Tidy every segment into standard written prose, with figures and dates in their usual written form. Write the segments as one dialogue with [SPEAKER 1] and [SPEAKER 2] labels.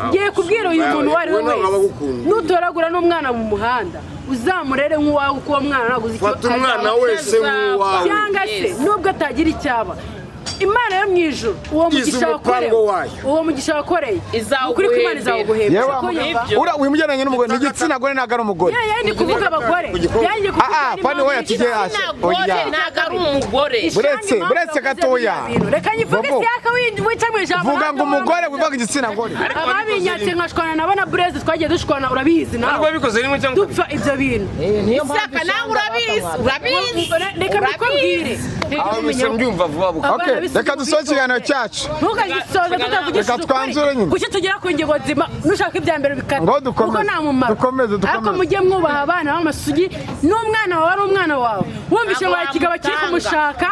[SPEAKER 1] Ngiye kubwira uyu muntu uwo ari we
[SPEAKER 2] We ntabwo aba
[SPEAKER 1] wese,
[SPEAKER 2] agukunda.
[SPEAKER 1] nutoragura n'umwana mu muhanda, uzamurere nk'uwawe, kuko uwo mwana ntabwo uzi icyo
[SPEAKER 2] Fata umwana
[SPEAKER 1] azaba.
[SPEAKER 2] wese nk'uwawe.
[SPEAKER 1] Cyangwa se nubwo atagira icyaba, Imana yo mu ijuru, uwo
[SPEAKER 2] Izi
[SPEAKER 1] mugisha
[SPEAKER 2] umupango
[SPEAKER 1] wakorewe,
[SPEAKER 2] wayo.
[SPEAKER 1] uwo mugisha wakoreye, ukuri ko Imana
[SPEAKER 3] Izaguhembera.
[SPEAKER 1] izaguhembera.
[SPEAKER 4] Yewe.
[SPEAKER 1] Siko yumva?
[SPEAKER 4] Ura wimugereranya n'umugore, ni igitsina gore, ntabwo ari umugore.
[SPEAKER 1] Yeah, ni kuvuga abagore. Yanjye kuvuga.
[SPEAKER 4] Ah, ah, pani we yatujye hasi.
[SPEAKER 3] Igitsina gore
[SPEAKER 4] Oya.
[SPEAKER 3] ntabwo ari umugore.
[SPEAKER 4] Buretse gatoya.
[SPEAKER 1] Reka nyivuge.
[SPEAKER 4] Bobo.
[SPEAKER 1] Siyaka wica mu ijambo.
[SPEAKER 4] Vuga ngo umugore, wivuga igitsina gore.
[SPEAKER 1] Ababinyatse nkashwana nabo na Bureze, twagiye dushwana, urabizi
[SPEAKER 5] Ntabwo
[SPEAKER 1] nawe.
[SPEAKER 5] wabikoze rimwe cyangwa kabiri.
[SPEAKER 1] Dupfa ibyo bintu.
[SPEAKER 6] Niyo mpamvu
[SPEAKER 3] Isaka, nawe urabizi, urabizi.
[SPEAKER 1] Reka mbikubwire.
[SPEAKER 5] Aho mpise mbyumva vuba vuba.
[SPEAKER 4] Okay, reka dusoze ikiganiro cyacu.
[SPEAKER 1] Ntukagisoze tutavugishije
[SPEAKER 4] Reka twanzure nyine.
[SPEAKER 1] Kuki tugera ku ngingo nzima, nushaka ibya mbere bikata?
[SPEAKER 4] Ngo dukomeze.
[SPEAKER 1] Kuko nta mumaro.
[SPEAKER 4] Dukomeze, dukomeze.
[SPEAKER 1] Ariko mujye mwubaha abana b'amasugi. N'umwana wawe ari umwana wawe, wumvishe ngo
[SPEAKER 3] Ntabwo
[SPEAKER 1] ikigabo kiri
[SPEAKER 3] wamutanga.
[SPEAKER 1] kumushaka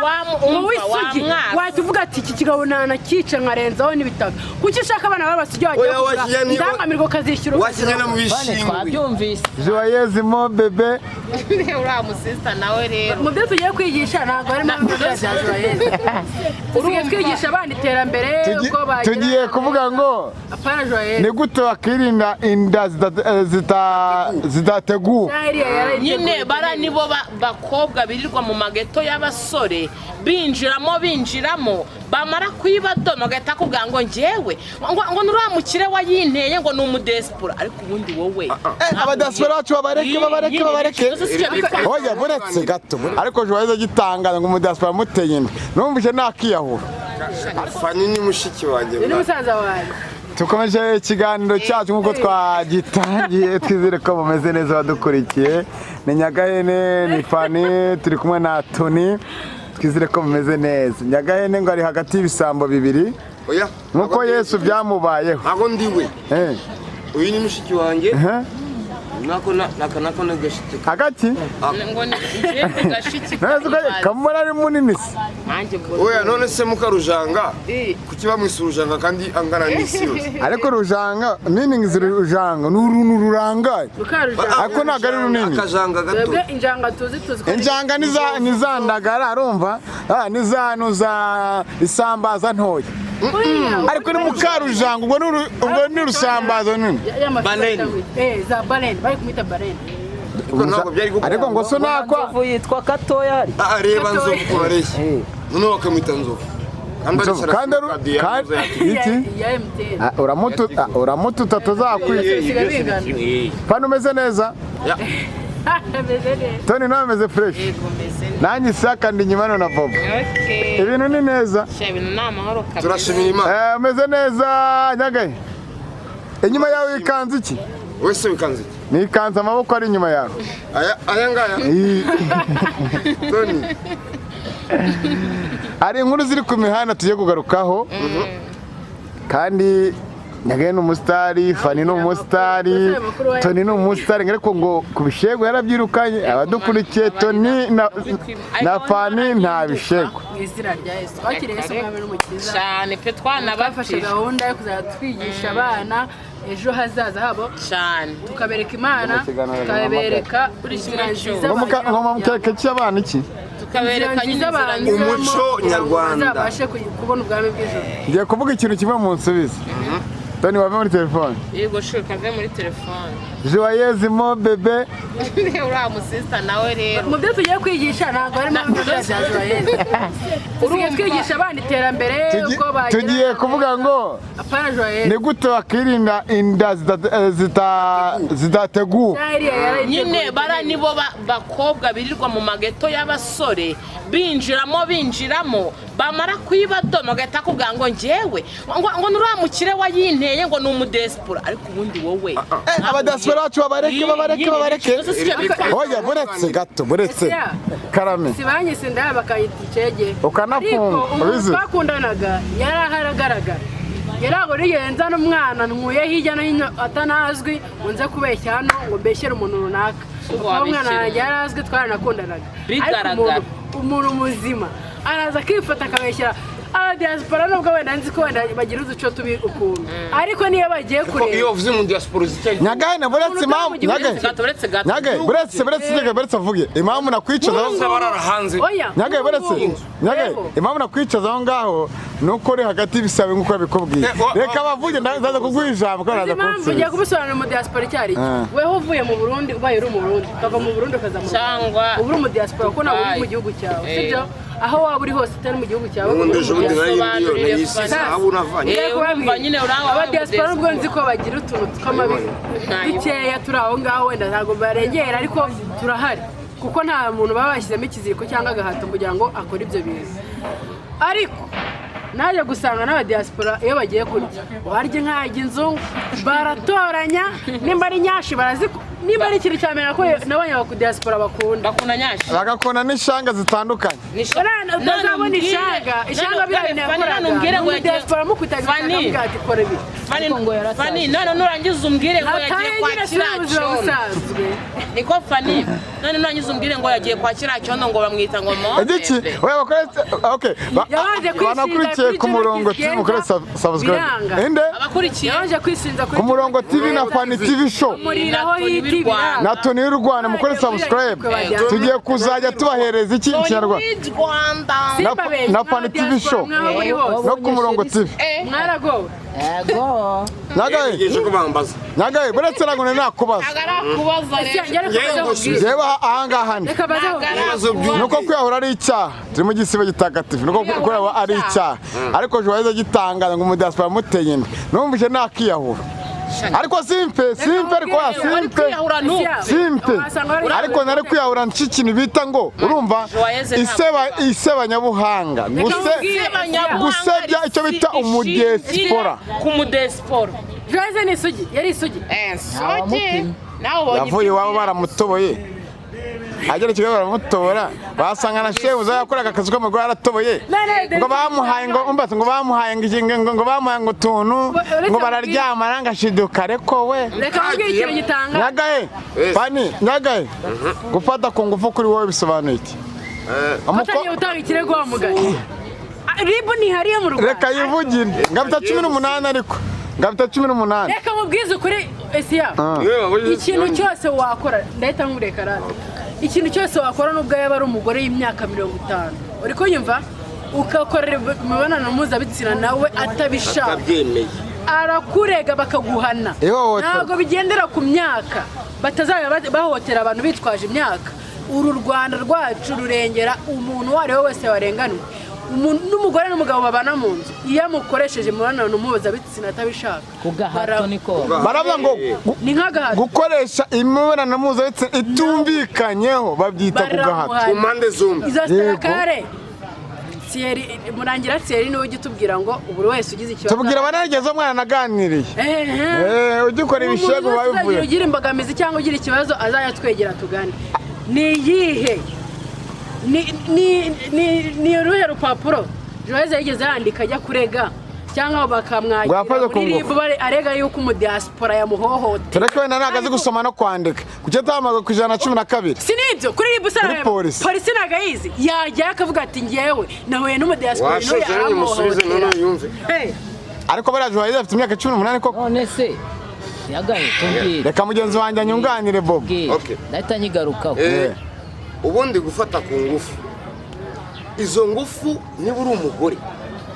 [SPEAKER 1] ngo w'isugi,
[SPEAKER 3] wamwasa.
[SPEAKER 1] Wahita uvuga ati: "Iki kigabo nanakica nkarenzaho n'ibitaka." Kuki ushaka abana b'abasugi wagiye
[SPEAKER 2] Oya,
[SPEAKER 1] kugura
[SPEAKER 2] washyira
[SPEAKER 1] indangamirwa, ukazishyura?
[SPEAKER 2] Washyira mu
[SPEAKER 6] Bane
[SPEAKER 2] bishingwe.
[SPEAKER 6] twabyumvise.
[SPEAKER 4] Joyeuse mo bebe.
[SPEAKER 3] Uriya musista nawe rero.
[SPEAKER 1] Mu byo tugiye kwigisha ntabwo harimo ibyo bya Joyeuse. Tusigaye twigisha abana iterambere, uko bagira.
[SPEAKER 4] Tugiye kuvuga ngo
[SPEAKER 1] Apana Joyeuse.
[SPEAKER 4] ni gute wakirinda inda zidateguwe?
[SPEAKER 3] Nyine bara nibo bakobwa birirwa mu mageto y'abasore, binjiramo binjiramo, bamara kuyibadoma bagahita akubwira ngo njyewe ngo nuriya mukire wayinteye, ngo ni umudesipora, ariko ubundi wowe
[SPEAKER 4] Abadasipora bacu babareke, babareke, babareke. Oya, buretse gato. Ariko Joyeuse agitangaza ngo umudasipora amuteye inda, numvise nakiyahura.
[SPEAKER 2] Fani ni mushiki wanjye.
[SPEAKER 1] Uyu ni musaza wanjye.
[SPEAKER 4] Tukomeje ikiganiro cyacu nk'uko twagitangiye. Twizere ko mumeze neza badukurikiye. Ni Nyagahene, ni Fani, turi kumwe na Tony. Twizere ko mumeze neza. Nyagahene ngo ari hagati y'ibisambo bibiri
[SPEAKER 2] Oya.
[SPEAKER 4] nk'uko Yesu byamubayeho.
[SPEAKER 2] Ntabwo ndi we. Uyu ni mushiki wanjye. Nako naka nako ni gashiki.
[SPEAKER 4] Hagati
[SPEAKER 3] Ngo ni njyewe gashiki.
[SPEAKER 4] None se kamubona ari munini se?
[SPEAKER 3] Nanjye ubwo.
[SPEAKER 2] Oya, none se Mukarujanga, kuki bamwise Urujanga kandi angana n'isi yose?
[SPEAKER 4] Ariko Rujanga, meaning Rujanga ni uruntu rurangaye.
[SPEAKER 1] Mukarujanga.
[SPEAKER 4] Ariko ntabwo ari runini.
[SPEAKER 2] Akajanga gato.
[SPEAKER 1] Twebwe injanga tuzi, tuzi ko ari-
[SPEAKER 4] Injanga ni za ndagara, arumva. Ah, ni za nuza isambaza ntoya.
[SPEAKER 1] Buriya,
[SPEAKER 4] Ariko ni Mukarujanga, ubwo ni ubwo ni urusambaza nini.
[SPEAKER 1] Ya mafi
[SPEAKER 2] Baleine.
[SPEAKER 1] za baleine, bari kumwita baleine.
[SPEAKER 2] Ariko ntabwo byari gukunda.
[SPEAKER 4] Ariko ngo so nakwa
[SPEAKER 6] Nzovu yitwa Katoya hari.
[SPEAKER 2] Ah, reba Nzovu ukuntu areshya. Noneho bakamwita Nzovu kandi ari
[SPEAKER 4] Nzovu, kandi
[SPEAKER 2] simukadi
[SPEAKER 4] kandi iki
[SPEAKER 1] Ya MTN.
[SPEAKER 4] Ah, uramututa tuzakwica.
[SPEAKER 1] Bisigaye bingana.
[SPEAKER 4] Fani, umeze neza?
[SPEAKER 1] Ameze neza.
[SPEAKER 4] Tony nawe ameze fresh.
[SPEAKER 3] Yego, meze neza.
[SPEAKER 4] Nanjye Isaka ndi inyuma hano na Bobo.
[SPEAKER 3] Okay.
[SPEAKER 4] Ibintu ni neza.
[SPEAKER 3] Sha, ibintu ni amahoro kabisa.
[SPEAKER 2] Turashimira Imana.
[SPEAKER 4] Umeze neza. Nyagahe, inyuma yawe wikanze iki?
[SPEAKER 2] Wese wikanze iki?
[SPEAKER 4] Nikanze amaboko ari inyuma yawe.
[SPEAKER 2] Aya ngaya. Tony.
[SPEAKER 4] Hari inkuru ziri ku mihanda tugiye kugarukaho, kandi Nyagahe ni umusitari, Fani ni umusitari, Tony ni umusitari, ariko ngo ku bishego yarabyirukanye. Abadukurikiye, Tony na Fani nta bishego.
[SPEAKER 1] Mu izina rya Yesu, twakiriye Yesu Umwami n'Umukiza.
[SPEAKER 3] Cyane pe.
[SPEAKER 1] Twafashe
[SPEAKER 3] Twanabatije.
[SPEAKER 1] gahunda yo kuzajya twigisha abana ejo hazaza habo,
[SPEAKER 3] Cyane.
[SPEAKER 1] tukabereka Imana, tukabereka inzira nziza
[SPEAKER 4] Ngo ngo mukeke cy'abana iki?
[SPEAKER 3] Tukabereka
[SPEAKER 1] inzira
[SPEAKER 3] nyine
[SPEAKER 1] nziza
[SPEAKER 3] inzira
[SPEAKER 1] banyuramo
[SPEAKER 2] Umuco
[SPEAKER 1] kugira ngo
[SPEAKER 2] nyarwanda.
[SPEAKER 1] bazabashe kubona ubwami bw'ijuru.
[SPEAKER 4] Ngiye kuvuga ikintu kimwe mu nsubize. Tony, wave muri telefone.
[SPEAKER 3] Yego, shuka kave muri telefone.
[SPEAKER 4] Joyeuse mo bebe.
[SPEAKER 3] Uriya musista nawe rero.
[SPEAKER 1] Mu byo tugiye kwigisha ntabwo harimo ibyo bya Joyeuse. Tusigaye twigisha abana iterambere, uko bagira.
[SPEAKER 4] Tugiye kuvuga ngo
[SPEAKER 1] Apana Joyeuse.
[SPEAKER 4] ni gute wakirinda inda zidateguwe?
[SPEAKER 3] Nyine bara nibo bakobwa birirwa mu mageto y'abasore, binjiramo binjiramo, bamara kuyibadoma bagahita akubwira ngo njyewe ngo nuriya mukire wayinteye, ngo ni umudesipora, ariko ubundi wowe
[SPEAKER 4] Abadasipora bacu babareke, babareke, babareke. Oya, buretse gato, buretse karame.
[SPEAKER 1] Si banyise indaya bakayita icege.
[SPEAKER 4] Ukanafunga,
[SPEAKER 1] Ariko umuntu
[SPEAKER 4] ubizi?
[SPEAKER 1] twakundanaga yari aharagaragara, yari nigeze nzana umwana nkuye hirya no hino atanazwi, ngo nze kubeshya hano, ngo mbeshyere umuntu runaka. Kuko umwana
[SPEAKER 3] Wabishyira.
[SPEAKER 1] wanjye yari azwi, twaranakundanaga. Ariko
[SPEAKER 3] Bigaragara.
[SPEAKER 1] umuntu muzima araza akifata akabeshyera. Aba diaspora, nubwo wenda nzi ko wenda bagira uduco tubi ukuntu, ariko niyo bagiye
[SPEAKER 2] Ko
[SPEAKER 1] kureba
[SPEAKER 2] iyo uvuze mu diaspora uzicyaye.
[SPEAKER 4] Nyagahene, buretse impamvu, Nyagahe.
[SPEAKER 3] Gato, uretse gato.
[SPEAKER 4] Nyagahe, buretse, buretse avuge impamvu nakwicaza aho.
[SPEAKER 2] Bose barara hanze.
[SPEAKER 1] Oya.
[SPEAKER 4] Nyagahe, buretse. Nyagahe,
[SPEAKER 1] Yego.
[SPEAKER 4] impamvu nakwicaza aho ngaho ni uko uri hagati y'ibisabo nk'uko yabikubwiye. Reka bavuge, ndaza kuguha ijambo ko
[SPEAKER 1] Uzi
[SPEAKER 4] araza
[SPEAKER 1] impamvu ngiye
[SPEAKER 4] kunsubiza.
[SPEAKER 1] kubisobanurira mu diaspora icyo ari cyo?
[SPEAKER 4] Ah.
[SPEAKER 1] Weho uvuye mu Burundi, ubaye uri mu Burundi, ukava mu Burundi ukaza mu Rwanda,
[SPEAKER 3] Cyangwa
[SPEAKER 1] uba uri mu diaspora kuko ntabwo uri mu
[SPEAKER 3] Dubai.
[SPEAKER 1] gihugu cyawe, sibyo? Aho waba uri hose utari mu gihugu cyawe,
[SPEAKER 2] Ubundi
[SPEAKER 1] uba uri
[SPEAKER 2] ejo
[SPEAKER 1] mu
[SPEAKER 2] bundi
[SPEAKER 1] diaspora.
[SPEAKER 2] nari ndiyo nayisize
[SPEAKER 3] Sobanurire.
[SPEAKER 2] aho unavanye.
[SPEAKER 1] Ngiye
[SPEAKER 3] Urumva
[SPEAKER 1] kubabwira.
[SPEAKER 3] nyine uraba
[SPEAKER 1] Aba diaspora, nubwo nzi ko bagira utuntu tw'amabi dukeya turi aho ngaho, wenda ntabwo barengera, ariko turahari kuko nta muntu baba bashyizemo ikiziriko cyangwa agahato kugira ngo akore ibyo bintu. Ariko naje gusanga n'aba diaspora iyo bagiye kurya, warya inka inzungu baratoranya, nimba ari nyashi barazi, nimba ari ikintu cya mbere nako nabonye aba diaspora bakunda.
[SPEAKER 3] Bakunda nyashi.
[SPEAKER 4] Bagakunda n'ishanga zitandukanye.
[SPEAKER 1] Utazabona ishanga, ishanga biriya bintu yakoraga
[SPEAKER 3] ngo yagiye
[SPEAKER 1] diaspora mukutaga
[SPEAKER 3] Fanny.
[SPEAKER 1] akamubwira ati kora ibi.
[SPEAKER 3] Fani,
[SPEAKER 6] Ariko ngo yarataye.
[SPEAKER 3] Fani, none nurangiza umbwire ngo yagiye
[SPEAKER 1] Ataye
[SPEAKER 3] kwa
[SPEAKER 1] nyine, asubire mu buzima
[SPEAKER 3] kiriya cyondo.
[SPEAKER 1] busanzwe.
[SPEAKER 3] Niko Fani, none nurangiza umbwire ngo yagiye kwa kiriya cyondo, ngo bamwita ngo
[SPEAKER 4] Igiki?
[SPEAKER 3] Mobebe.
[SPEAKER 4] Oya, bakore, okay.
[SPEAKER 1] Yabanje kwishinga
[SPEAKER 4] Banakurikiye
[SPEAKER 1] kuri
[SPEAKER 4] ku Murongo
[SPEAKER 1] Jimmy
[SPEAKER 4] TV, mukore
[SPEAKER 1] Kigenza,
[SPEAKER 4] subscribe.
[SPEAKER 1] biranga.
[SPEAKER 4] Inde?
[SPEAKER 3] Abakurikiye
[SPEAKER 1] Yabanje kwishinja kuri
[SPEAKER 4] Ku Murongo TV na Fani TV Show
[SPEAKER 1] muriraho
[SPEAKER 3] Na Tony
[SPEAKER 1] hiti
[SPEAKER 3] w'i Rwanda.
[SPEAKER 1] biranga.
[SPEAKER 4] Na Tony y'u Rwanda, mukore subscribe. Tugiye kuzajya tubahereza iki Ikinyarwanda
[SPEAKER 3] Tony w'i Rwanda.
[SPEAKER 1] Simbabeshye,
[SPEAKER 4] na Fani TV Show.
[SPEAKER 1] mwaho muri hose
[SPEAKER 4] no ku Murongo TV.
[SPEAKER 1] Mwaragowe.
[SPEAKER 6] Yego.
[SPEAKER 4] Nyagahe,
[SPEAKER 2] Ntegereje ko bambaza.
[SPEAKER 4] Nyagahe, buretse, ntabwo nari nakubaza.
[SPEAKER 3] Agarakubaza rero.
[SPEAKER 1] Njye reka baze nkubwire.
[SPEAKER 4] Reba ahangaha ni
[SPEAKER 1] Reka baze nkubwire.
[SPEAKER 2] Ibibazo by'ubu.
[SPEAKER 4] Nuko kwiyahura ari icyaha, turi mu gisibo gitagatifu, nuko kwiyahura ari icyaha, ariko ejo gitangaza ngo umudiaspora amuteye inda, numvise nakiyahura, ariko simpe, simpe, ariko oya,
[SPEAKER 3] Wari
[SPEAKER 4] simpe
[SPEAKER 3] kwiyahura n'ubu.
[SPEAKER 4] Simpe.
[SPEAKER 1] Wasanga wari-
[SPEAKER 4] Ariko nari kwiyahura nca ikintu bita ngo, urumva,
[SPEAKER 3] Joyeuse ntabwo
[SPEAKER 4] iseba, isebanyabuhanga.
[SPEAKER 1] Nkubwire.
[SPEAKER 4] Gusebya icyo bita umudiyesipora.
[SPEAKER 3] Ku mudiyesipora.
[SPEAKER 1] Joyce ni isugi, yari isugi.
[SPEAKER 3] Sogi nawe ubonye.
[SPEAKER 4] Yavuye iwabo baramutoboye, agera i Kigali baramutobora, basanga na shebuja yakoraga akazi ko mu rugo yaratoboye. Ngo bamuhaye, ngo umbatse, ngo bamuhaye, ngo iki, ngo bamuhaye, ngo utuntu, ngo bararyamana, ngo ashiduka, ariko we
[SPEAKER 1] Reka nkubwire ikintu gitangaje.
[SPEAKER 4] Nyagahe.
[SPEAKER 2] Yes.
[SPEAKER 4] Fani, Nyagahe, gufata ku ngufu kuri wowe bisobanuye iki?
[SPEAKER 1] Watangiye gutanga ikirego wa mugani. RIB ntihariye mu Rwanda.
[SPEAKER 4] Reka yivugire, ngafite 18, ariko ngafite 18.
[SPEAKER 1] Reka mubwize ukuri, Esiya. Ikintu cyose wakora, ndahita nkureka rata. Ikintu cyose wakora, nubwo yaba ari umugore y'imyaka 50, uri kunyumva, ugakorera imibonano mpuzabitsina nawe atabishaka,
[SPEAKER 2] Atabyemeye.
[SPEAKER 1] arakurega bakaguhana.
[SPEAKER 4] Ihohoterwa.
[SPEAKER 1] Ntabwo bigendera ku myaka, batazajya bahohotera abantu bitwaje imyaka. Uru Rwanda rwacu rurengera umuntu uwo ari we wese warenganwe. N'umugore n'umugabo babana mu nzu, iyo amukoresheje imibonano mpuzabitsina atabishaka,
[SPEAKER 6] Ku gahato niko.
[SPEAKER 4] Baravuga ngo
[SPEAKER 1] ni nk'agahato.
[SPEAKER 4] Gukoresha imibonano mpuzabitsina itumvikanyeho babyita ku gahato.
[SPEAKER 1] Baramuhana.
[SPEAKER 2] Ku mpande zombi.
[SPEAKER 1] Izo
[SPEAKER 4] Yego.
[SPEAKER 1] serakare Thierry Murangira, Thierry niwe ujya utubwira ngo buri wese ugize ikibazo
[SPEAKER 4] Tubwira abanarigeze umwana naganiriye.
[SPEAKER 1] Ehe.
[SPEAKER 4] Ujya ukora
[SPEAKER 1] Umuntu
[SPEAKER 4] ibishegu
[SPEAKER 1] wese uzagira
[SPEAKER 4] babivuye.
[SPEAKER 1] ugira imbogamizi cyangwa ugira ikibazo azajya twegera tugane. Ni iyihe, ni uruhe rupapuro Joyce yigeze yandika ajya kurega cyangwa bakamwakira
[SPEAKER 4] Ngo yakoze ku
[SPEAKER 1] muri
[SPEAKER 4] ngufu.
[SPEAKER 1] RIB, arega yuko umudiaspora yamuhohoteye?
[SPEAKER 4] Tureke, wenda ntabwo azi gusoma no kwandika, kuki atahamagaye ku 112?
[SPEAKER 1] Si nibyo, kuri RIB
[SPEAKER 4] Kuri polisi.
[SPEAKER 1] Polisi ntabwo ayizi. Yajyayo akavuga ati ngewe nahuye n'umudiaspora
[SPEAKER 2] Washoje nanjye musubize noneho yumve.
[SPEAKER 1] Hey.
[SPEAKER 4] Ariko bariya Joyce afite imyaka 18 koko?
[SPEAKER 6] None se Yagahe, tubwire.
[SPEAKER 4] Reka mugenzi wanjye anyunganire, Bob.
[SPEAKER 6] Tubwire.
[SPEAKER 2] Okay.
[SPEAKER 6] Ndahita nyigarukaho.
[SPEAKER 2] Ubundi gufata ku ngufu, izo ngufu, niba uri umugore,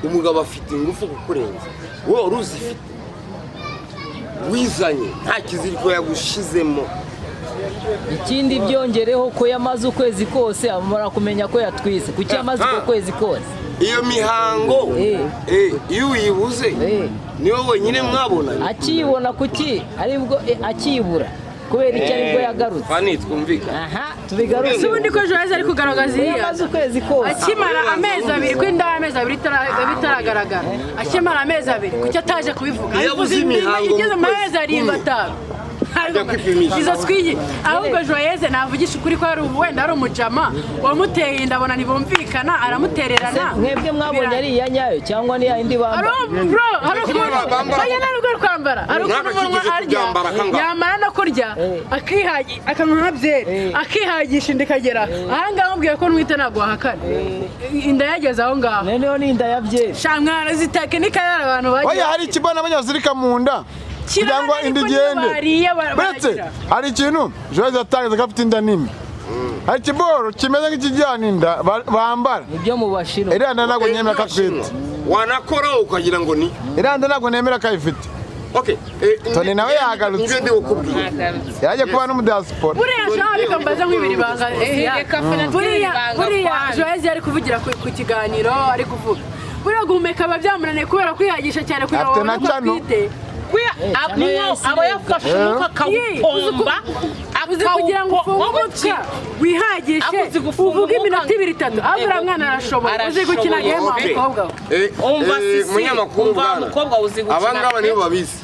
[SPEAKER 2] umugabo afite ingufu kukurenza wowe wari uzifite wizanye, nta kiziriko yagushizemo.
[SPEAKER 6] Ikindi byongereho ko yamaze ukwezi kose amara kumenya ko yatwise. Kuki yamaze uko kwezi kose?
[SPEAKER 2] Iyo mihango, iyo uyibuze, niwe wenyine mwabonanye.
[SPEAKER 6] Akiyibona kuki aribwo akiyibura? Kubera icyo aribwo yagarutse?
[SPEAKER 2] Fani, twumvikane.
[SPEAKER 6] Aha tubigarutse.
[SPEAKER 1] Si ubundi ko Joyce ari kugaragaza iriya
[SPEAKER 6] Yamaze ukwezi kose.
[SPEAKER 1] Akimara amezi 2, ko inda y'amezi 2 itaragaragara, akimara amezi 2, kuki ataje kubivuga?
[SPEAKER 2] Iyo abuze
[SPEAKER 1] Abivuze
[SPEAKER 2] imihango
[SPEAKER 1] igeze mu
[SPEAKER 2] mu kwezi
[SPEAKER 1] mezi 7,
[SPEAKER 2] kumwe.
[SPEAKER 1] 5.
[SPEAKER 2] Ajya kwipimisha.
[SPEAKER 1] Izo swigi. Ahubwo Joyce navugisha ukuri ko hari wenda ari umujama wamuteye inda, abona ntibumvikana, aramutererana.
[SPEAKER 6] Mwebwe mwabonye ari iya nyayo cyangwa ni ya yindi bambara?
[SPEAKER 1] Hari bro, hari ukuntu
[SPEAKER 2] Bambara.
[SPEAKER 1] oya, nta rwo kwambara, hari ukuntu
[SPEAKER 2] Ntabwo
[SPEAKER 1] umuntu
[SPEAKER 2] kigeze
[SPEAKER 1] arya
[SPEAKER 2] kubyambara akangaka.
[SPEAKER 1] yamara no kurya. ararya, akanywa nka byeri, akihagisha, inda ikagera ahangaha. Mubwiye ko ntwite, ntabwo wahakana, inda yageze aho ngaho.
[SPEAKER 6] Noneho ni inda ya byeri.
[SPEAKER 1] Sha mwana, izi tekinike yari abantu bagiye
[SPEAKER 4] Oya, hari ikibona abanyazirika mu nda kugira ngo inda igende.
[SPEAKER 1] Bariye
[SPEAKER 4] Uretse
[SPEAKER 1] baragira.
[SPEAKER 4] hari ikintu Joyce yatangiza ko afite inda nini, hari ikiboro kimeze nk'ikijyana inda bambara.
[SPEAKER 6] Nibyo mu Bashinwa.
[SPEAKER 4] Iriya nda ntabwo nemera ko atwite.
[SPEAKER 2] Wanakora ukagira ngo ni
[SPEAKER 4] Iriya nda ntabwo nemera ko ayifite.
[SPEAKER 2] Okay.
[SPEAKER 4] Tony nawe yagarutse.
[SPEAKER 2] Nibyo ndi bukubwire.
[SPEAKER 4] Yaje kuba n'umudiaspora.
[SPEAKER 1] Buriya shaho, reka mbaze nk'ibiri banga.
[SPEAKER 3] Reka Fena.
[SPEAKER 1] Buriya
[SPEAKER 3] ibanga
[SPEAKER 1] buriya
[SPEAKER 3] kwanza.
[SPEAKER 1] Joyce yari kuvugira ku kiganiro, ari kuvuga buriya guhumeka aba byamunaniye kubera kwihagisha cyane kugira ngo
[SPEAKER 4] Afite na
[SPEAKER 1] babone ko
[SPEAKER 4] channel.
[SPEAKER 1] atwite.
[SPEAKER 3] Niyo aba yafashe umwuka
[SPEAKER 1] Ye,
[SPEAKER 3] akawupomba.
[SPEAKER 1] Uzi kugira ngo ufunge umutwe wihagishe,
[SPEAKER 3] Akuzi gufunga
[SPEAKER 1] uvuge
[SPEAKER 3] umwuka.
[SPEAKER 1] iminota ibiri, itatu, ahubwo uriya mwana arashoboye. Uzi gukina
[SPEAKER 3] Arashoboye.
[SPEAKER 1] game wa
[SPEAKER 2] Okay.
[SPEAKER 1] mukobwa we.
[SPEAKER 3] Umva sisi,
[SPEAKER 2] Munyamakuru,
[SPEAKER 3] umva
[SPEAKER 2] bwana.
[SPEAKER 3] mukobwa, uzi gukina
[SPEAKER 2] Aba ngaba
[SPEAKER 3] pe.
[SPEAKER 2] nibo babizi.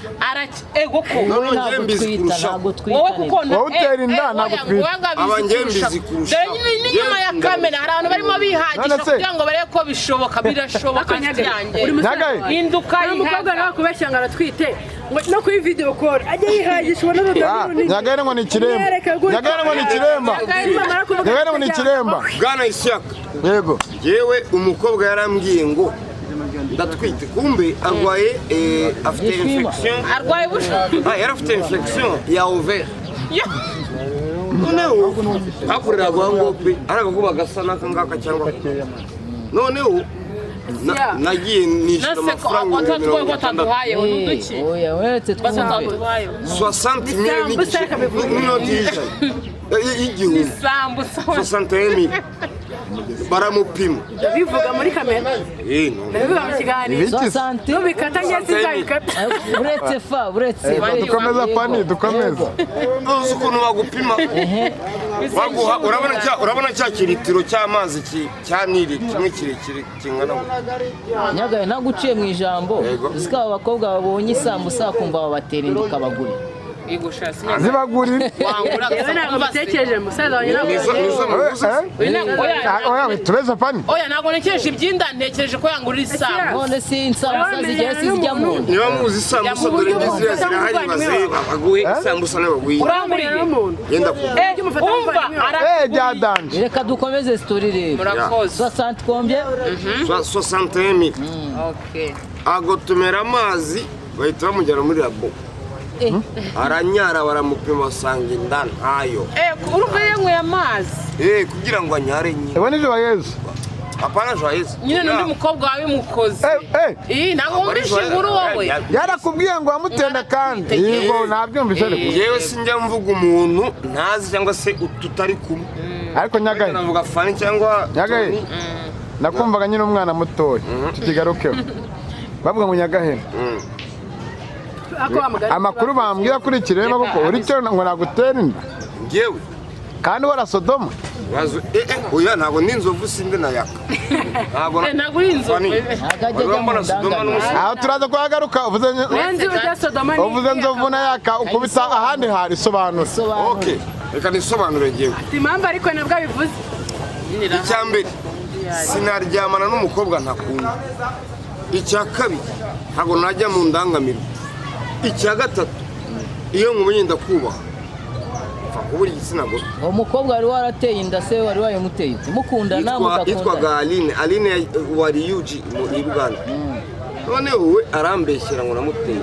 [SPEAKER 3] Ego ko.
[SPEAKER 2] None njye
[SPEAKER 6] Ntabwo
[SPEAKER 2] mbizi
[SPEAKER 6] twita,
[SPEAKER 2] kurushaho.
[SPEAKER 6] ntabwo twita.
[SPEAKER 3] Wowe kuko
[SPEAKER 4] Wowe utera inda, ntabwo twita.
[SPEAKER 2] Aba njye mbizi kurushaho.
[SPEAKER 3] Dore n'inyuma ya kamera hari abantu barimo bihagisha
[SPEAKER 4] None se-
[SPEAKER 3] kugira ngo barebe ko bishoboka. Birashoboka,
[SPEAKER 1] Ariko
[SPEAKER 3] nshuti
[SPEAKER 1] Nyagahe,
[SPEAKER 3] yanjye.
[SPEAKER 1] uri musaza
[SPEAKER 4] Nyagahe.
[SPEAKER 1] wanjye.
[SPEAKER 3] Hinduka.
[SPEAKER 1] Hari umukobwa
[SPEAKER 3] yihaga.
[SPEAKER 1] nawe kubeshya ngo aratwite, ngo no kuri video call ajye yihagisha, ubona urudodo
[SPEAKER 4] Ah,
[SPEAKER 1] runini.
[SPEAKER 4] Nyagahene ngo ni ikiremba.
[SPEAKER 1] Umwereke gutya.
[SPEAKER 4] Nyagahene ngo ni ikiremba.
[SPEAKER 1] Nimamara kuvuga
[SPEAKER 4] Nyagahene ngo ni ikiremba.
[SPEAKER 2] Bwana Ishyaka.
[SPEAKER 4] Yego.
[SPEAKER 2] Yewe, umukobwa yarambwiye ngo ndatwite, kumbe arwaye, afite
[SPEAKER 6] Gishwima.
[SPEAKER 2] infection.
[SPEAKER 3] Arwaye bushobozi.
[SPEAKER 2] Ah, yari afite infection ya ovaire. Noneho hakoreraga aho ngaho pe, ari agakuba gasa n'aka ngaka cyangwa noneho nagiye nishyura
[SPEAKER 3] Nase ko
[SPEAKER 2] amafaranga
[SPEAKER 3] atatwoye
[SPEAKER 2] 60,000.
[SPEAKER 3] ko ataduhaye uduki.
[SPEAKER 6] Oya, uretse
[SPEAKER 3] Basa
[SPEAKER 6] twumve.
[SPEAKER 3] ataduhaye.
[SPEAKER 2] 60 000 n'igice, n'inoti y'ijana, y'igihumbi.
[SPEAKER 3] Sambusa.
[SPEAKER 2] 61 000, baramupima.
[SPEAKER 1] Bivuga muri kamera.
[SPEAKER 2] No.
[SPEAKER 1] Ndabivuga mu kiganiro.
[SPEAKER 4] Ibiki se?
[SPEAKER 6] Soixante.
[SPEAKER 1] Nubikata njye sinzabikata.
[SPEAKER 6] Uretse fa, uretse.
[SPEAKER 4] Dukomeza, Fani, dukomeza.
[SPEAKER 2] Uzi ukuntu bagupima? Baguha, urabona cya kiritiro cy'amazi cya Nili kimwe kirekire kingana gutya.
[SPEAKER 6] Nyagahe, ntabwo uciye mu ijambo.
[SPEAKER 2] Yego.
[SPEAKER 6] Uzi ko aba bakobwa babonye isambusa bakumva babatera inda, ukabagura.
[SPEAKER 4] Zibagurira.
[SPEAKER 3] Wangura.
[SPEAKER 1] Yewe, ntabwo mbitekereje, musaza wanjye, ntabwo
[SPEAKER 2] Nizo muguze.
[SPEAKER 4] Eh? Oya, tubeze Fani.
[SPEAKER 3] Oya, ntabwo ntekereje iby'inda, ntekereje ko yangurira isambu.
[SPEAKER 6] None si insambusa zigera sizijya mu nda?
[SPEAKER 2] Niba muzi isambusa, dore ngiziriya zirahari, baze baguhe isambusa nawe baguhe.
[SPEAKER 1] Urangurira n'umuntu.
[SPEAKER 2] Yenda kugura.
[SPEAKER 3] Umva.
[SPEAKER 4] Eh, byadanje.
[SPEAKER 6] Reka dukomeze story rero.
[SPEAKER 3] Murakoze.
[SPEAKER 6] Soixante combien?
[SPEAKER 2] 61 000.
[SPEAKER 3] Okay.
[SPEAKER 2] Agotomera amazi, bahita bamujyana muri labo. Aranyara, baramupima, basanga inda ntayo.
[SPEAKER 3] Urumva yanyweye amazi.
[SPEAKER 2] Kugira ngo anyare nyine.
[SPEAKER 4] Ewe ni Joyeuse.
[SPEAKER 2] Apana Joyeuse.
[SPEAKER 3] Nyine n'undi mukobwa wabimukoze.
[SPEAKER 4] Eh, eh.
[SPEAKER 3] Iyi ntabwo wumvishe inkuru wowe.
[SPEAKER 4] Yarakubwiye ngo wamutenda kandi. Yego, nabyumvise ariko.
[SPEAKER 2] Yewe, sinjya mvuga umuntu ntazi cyangwa se tutari kumwe.
[SPEAKER 4] Ariko Nyagahe,
[SPEAKER 2] Navuga Fani cyangwa
[SPEAKER 4] Nyagahe.
[SPEAKER 2] Tony.
[SPEAKER 4] Nakumvaga nyine umwana mutoya. Tukigarukeho. Bavuga ngo Nyagahene.
[SPEAKER 1] Ako wa mugani.
[SPEAKER 4] Amakuru bambwira kuri ikiremba koko uri cyo ngo nagutera inda.
[SPEAKER 2] Njyewe
[SPEAKER 4] Kandi warasodoma.
[SPEAKER 2] bazo oya, ntabwo ndi inzovu, sindi na yaka, ntabwo.
[SPEAKER 3] Ntabwo uri inzovu.
[SPEAKER 2] Fani,
[SPEAKER 6] Ntabwo ajya
[SPEAKER 2] wari
[SPEAKER 6] ajya mu
[SPEAKER 2] wambona Sodoma
[SPEAKER 6] ndangamiro.
[SPEAKER 2] n'umusozi?
[SPEAKER 4] Aho turaza kuhagaruka uvuze.
[SPEAKER 1] Wenzi ujya Sodoma ni
[SPEAKER 4] Uvuze nzovu na yaka, ukubita ahandi hari sobanura.
[SPEAKER 6] Sobanura.
[SPEAKER 2] Okay, reka nisobanure njyewe.
[SPEAKER 1] Afite impamvu, ariko nabwo abivuze.
[SPEAKER 2] Icya mbere, sinaryamana n'umukobwa ntakunda. Icya kabiri, ntabwo najya mu ndangamirwa. Icya gatatu, iyo nkumenye ndakubaha, mfa kubura igitsina gore.
[SPEAKER 6] Uwo mukobwa wari warateye inda se, wari wayimuteye ute? Mukundana?
[SPEAKER 2] Yitwaga
[SPEAKER 6] Mudakundana?
[SPEAKER 2] Aline, Aline wari yuji mu i Uganda. None wowe arambeshyera ngo namuteye.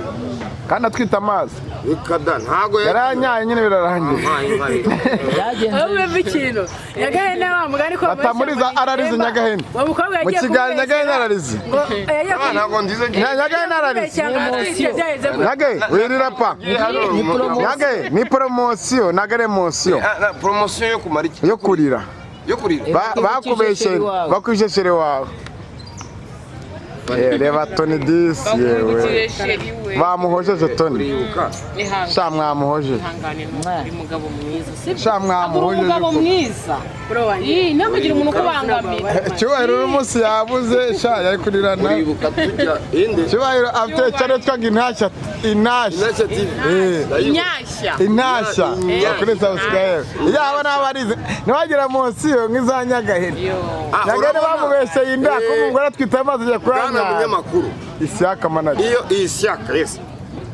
[SPEAKER 4] Kandi atwite amazi.
[SPEAKER 2] Reka da, ntabwo
[SPEAKER 4] Yaranyaye nyine, birarangiye.
[SPEAKER 2] Ampaye inka rero.
[SPEAKER 6] Byagenze.
[SPEAKER 1] Aho wumva ikintu Nyagahene, wa mugani ko
[SPEAKER 4] Batamuriza ararize Nyagahene.
[SPEAKER 1] Uwo mukobwa
[SPEAKER 4] Mu
[SPEAKER 1] yagiye
[SPEAKER 4] kiganiro Nyagahene ararize.
[SPEAKER 1] ngo yagiye
[SPEAKER 2] Ah, ntabwo ndize.
[SPEAKER 4] Nyagahene ararize.
[SPEAKER 1] kumubeshya ngo atwite, byaheze gute?
[SPEAKER 4] Nyagahe, wirira pa. Nyagahe ni poromosiyo, nagare emosiyo.
[SPEAKER 2] Poromosiyo yo kumara iki?
[SPEAKER 4] Yo kurira.
[SPEAKER 2] Yo kurira.
[SPEAKER 4] Bakubeshe, bakubeshe wawe. Reba Tony disi yewe.
[SPEAKER 3] Bakubwire sheri we.
[SPEAKER 4] Bamuhojeje Tony.
[SPEAKER 2] Uribuka?
[SPEAKER 3] Ihangane.
[SPEAKER 4] Sha, mwamuhojeje.
[SPEAKER 3] Ihangane, uri umugabo mwiza, sibyo?
[SPEAKER 4] Sha,
[SPEAKER 3] Uri
[SPEAKER 4] mwamuhojeje.
[SPEAKER 3] umugabo mwiza.
[SPEAKER 1] Bro wanjye.
[SPEAKER 3] Ii, ntihakagire umuntu ukubangamira.
[SPEAKER 4] Cyubahiro uno munsi yabuze, sha, yari kurirana.
[SPEAKER 2] Uribuka tujya inde?
[SPEAKER 4] Cyubahiro afite cyane twaga intashya, intashya.
[SPEAKER 2] Intashya TV.
[SPEAKER 3] Inyashya.
[SPEAKER 4] Intashya.
[SPEAKER 2] Intashya.
[SPEAKER 4] Kuri subscribe yaba n'abarize ntiwagira munsi yo nk'iza Nyagahene.
[SPEAKER 2] Ah,
[SPEAKER 4] Nyagahene
[SPEAKER 2] urabona?
[SPEAKER 4] bamubeshye inda ko umugore atwite amazi ajya
[SPEAKER 2] Bwana
[SPEAKER 4] kuranyara.
[SPEAKER 2] munyamakuru,
[SPEAKER 4] Ishyaka manager.
[SPEAKER 2] iyo iyi shyaka, yes.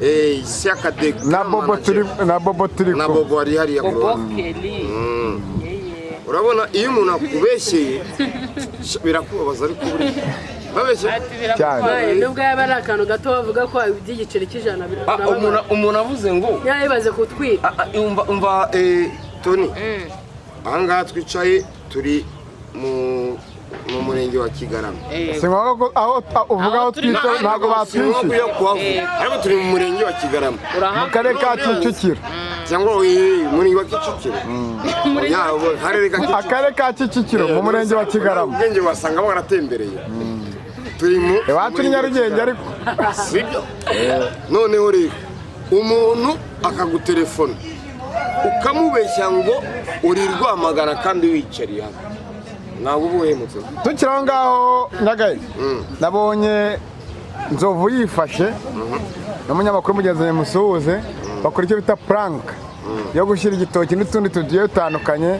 [SPEAKER 2] Ishyaka de
[SPEAKER 4] Na Bobo turi, na Bobo turi
[SPEAKER 2] na
[SPEAKER 4] kumwe.
[SPEAKER 2] Bobo ari hariya ku ruhande.
[SPEAKER 3] Bobokeli.
[SPEAKER 2] Urabona iyo umuntu akubeshyeye birakubabaza, ariko buriya babeshye
[SPEAKER 3] Ati
[SPEAKER 4] Cyane.
[SPEAKER 3] birakubabaza.
[SPEAKER 1] Nubwo yaba ari akantu gato bavuga ko iby'igiceri cy'ijana
[SPEAKER 2] Ah, umuntu avuze ngo
[SPEAKER 1] yabibaze kutwita.
[SPEAKER 2] Ah, ah, umva umva, Tony, ahangaha twicaye turi mu murenge wa Kigarama.
[SPEAKER 4] Si ngombwa ko aho uvuga aho
[SPEAKER 3] Aho turi
[SPEAKER 4] twicaye ntabwo
[SPEAKER 2] Si ngombwa
[SPEAKER 4] batwishyuye.
[SPEAKER 2] yo kuhavuga, ariko turi mu murenge wa Kigarama.
[SPEAKER 4] Mu karere ka Kicukiro.
[SPEAKER 2] Cyangwa murenge wa Kicukiro. Ya, ubu, karere ka Kicukiro.
[SPEAKER 4] Akarere ka Kicukiro mu murenge wa Kigarama.
[SPEAKER 2] Ubwenge wasanga bwaratembereye. Turi mu
[SPEAKER 4] Iwacu ni Nyarugenge ariko.
[SPEAKER 2] Sibyo? Noneho rero umuntu akagutelefona ukamubeshya ngo uri Rwamagana kandi wicariye hano, ntabwo uba uhemutse.
[SPEAKER 4] Tukiri aho ngaho, Nyagahe, nabonye Nzovu yifashe n'umunyamakuru mugenzi wawe musuhuze, bakora icyo bita prank yo gushyira igitoki n'utundi tugiye dutandukanye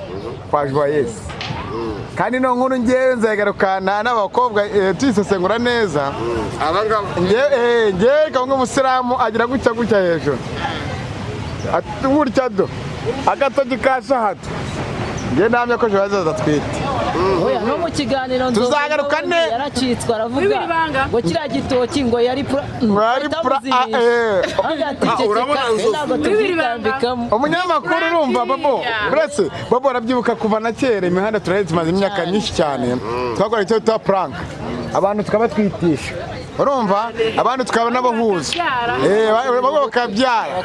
[SPEAKER 4] kwa Joyeuse. Kandi no nkuru ngewe nzayigarukana n'abakobwa, tuyisesengura neza.
[SPEAKER 2] Aba ngaba.
[SPEAKER 4] Ngewe kamwe umusilamu agira gutya gutya hejuru. Gutya do agatoki ka shahadu, ngewe ndahamya ko Joyeuse adatwite.
[SPEAKER 6] Oya, no mu kiganiro Nzovu
[SPEAKER 4] Tuzagaruka
[SPEAKER 6] n'ubundi yaracitswe aravuga
[SPEAKER 1] Bibiri banga.
[SPEAKER 6] ngo kiriya gitoki ngo yari pura
[SPEAKER 4] Ngo yari pura- ah, eh.
[SPEAKER 2] Ah, urabona Nzovu.
[SPEAKER 6] Ntabwo
[SPEAKER 1] Bibiri banga.
[SPEAKER 6] tubyitambikamo.
[SPEAKER 4] Umunyamakuru, urumva Bobo, uretse Bobo arabyibuka kuva na kera, imihanda turayizi, tumaze imyaka myinshi cyane twakora icyo bita prank, abantu tukabatwitisha, urumva, abantu tukaba n'abahuza. Bamwe bakabyara,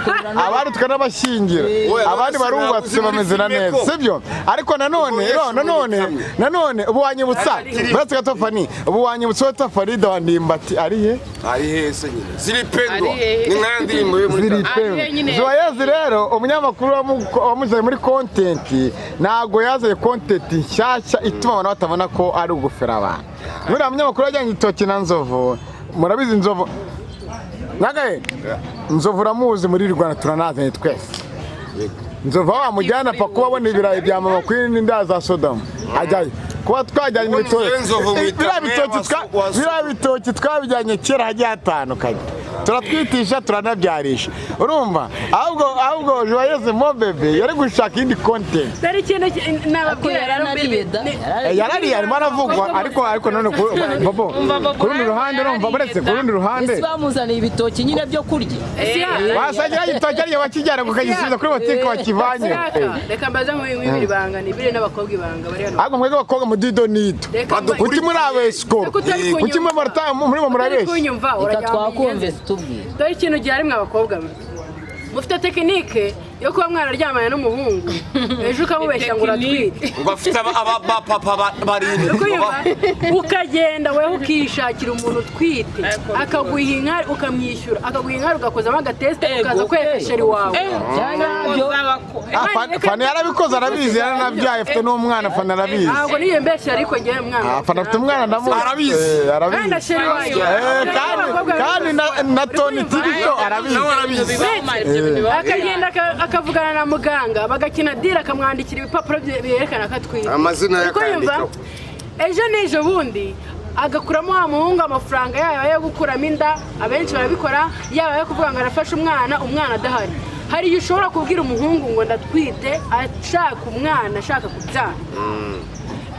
[SPEAKER 4] abandi tukanabashyingira,
[SPEAKER 2] Oya,
[SPEAKER 4] abandi barubatse bameze na neza, sibyo? Ariko nanone
[SPEAKER 2] Yesu
[SPEAKER 4] nanone
[SPEAKER 2] ni kamwe.
[SPEAKER 4] Nanone ubu wanyibutsa, uretse gato Fani, ubu wanyibutsa uwo Farida wa Ndimbati ari he?
[SPEAKER 2] Ari hese nyine ziripendwa.
[SPEAKER 3] Ari hehe?
[SPEAKER 2] Ni nka ya ndirimbo yo muri
[SPEAKER 4] Ziri
[SPEAKER 3] Ari
[SPEAKER 4] pe
[SPEAKER 3] nyine.
[SPEAKER 4] Joyeuse rero, umunyamakuru wamuzanye muri content ntabwo yazanye content nshyashya ituma abantu batabona ko ari ugufera abantu. Buriya munyamakuru yajyanye igitoki na Nzovu, murabizi Nzovu nagahe, Nzovu uramuzi muri Rwanda, turanazanye twese. Nzovu aho wamujyana apfa kuba abona ibirayi bya mama kuri n'inda za Sodamu ajyayo, kuba twajyanye
[SPEAKER 2] Ubundi
[SPEAKER 4] ibitoki
[SPEAKER 2] njyewe Nzovu mwita
[SPEAKER 4] biriya
[SPEAKER 2] meya
[SPEAKER 4] bitoki biriya bitoki twabijyanye kera hagiye hatandukanye, turatwitisha turanabyarisha, urumva? Ahubwo Joyeuse mo bebe yari gushaka indi content.
[SPEAKER 1] Dore ikintu nababwira rero
[SPEAKER 6] Yaranariye da.
[SPEAKER 1] ni-
[SPEAKER 4] Yarariye, arimo aravugwa, ariko none Bobo, ku rundi ruhande, urumva, buretse ku rundi ruhande
[SPEAKER 6] Ese bamuzaniye ibitoki nyine byo kurya?
[SPEAKER 4] Wasangira igitoki ariyo wakijyana ukagisubiza kuri botike wakivanye.
[SPEAKER 1] Saka, reka mbaze nkwibira ibanga, nibire n'abakobwa ibanga bari hano.
[SPEAKER 4] Ahubwo mwebwe abakobwa mudido nido.
[SPEAKER 1] Reka
[SPEAKER 4] Kuki muri abesikoro?
[SPEAKER 1] Kuki utari
[SPEAKER 4] Kuki
[SPEAKER 1] kunyumva?
[SPEAKER 4] murimo
[SPEAKER 1] Utari
[SPEAKER 4] murabeshya?
[SPEAKER 1] kunyumva,
[SPEAKER 6] Reka
[SPEAKER 1] urajya
[SPEAKER 6] twakumve tubwire.
[SPEAKER 1] Dore ikintu gihari, mwe abakobwa mwe mufite tekinike yo kuba mwararyamanye n'umuhungu, ejo ukamubeshya ngo uratwite.
[SPEAKER 2] Ngo afite aba papa barindwi.
[SPEAKER 1] Uri kunyumva? Ukagenda wewe ukishakira umuntu utwite, akaguha inkari, ukamwishyura, akaguha inkari, ugakozamo agatesite, ukaza kwereka sheri wawe.
[SPEAKER 6] Cyangwa
[SPEAKER 4] Ah, Fani yarabikoze, arabizi, yaranabyaye, afite n'umwana. Fani arabizi.
[SPEAKER 1] Ntabwo niyo mbeshya, ariko ngewe mwana
[SPEAKER 4] Ah, Fani afite umwana, ndamuzi.
[SPEAKER 2] Arabizi.
[SPEAKER 1] kandi na
[SPEAKER 4] Arabizi.
[SPEAKER 1] sheri wawe.
[SPEAKER 4] Kandi na Tony TV show arabizi.
[SPEAKER 2] Nawe arabizi.
[SPEAKER 1] Akagenda akavugana na muganga, bagakina dira, akamwandikira ibipapuro byerekana ko atwite.
[SPEAKER 2] Amazina ye
[SPEAKER 1] Uri kunyumva?
[SPEAKER 2] akayandikaho.
[SPEAKER 1] Ejo n'ejo bundi agakuramo wa muhungu amafaranga, yaba ayo gukuramo inda, abenshi barabikora, yaba ayo kuvuga ngo arafashe umwana, umwana adahari. Hari igihe ushobora kubwira umuhungu ngo ndatwite, ashaka umwana, ashaka kubyara,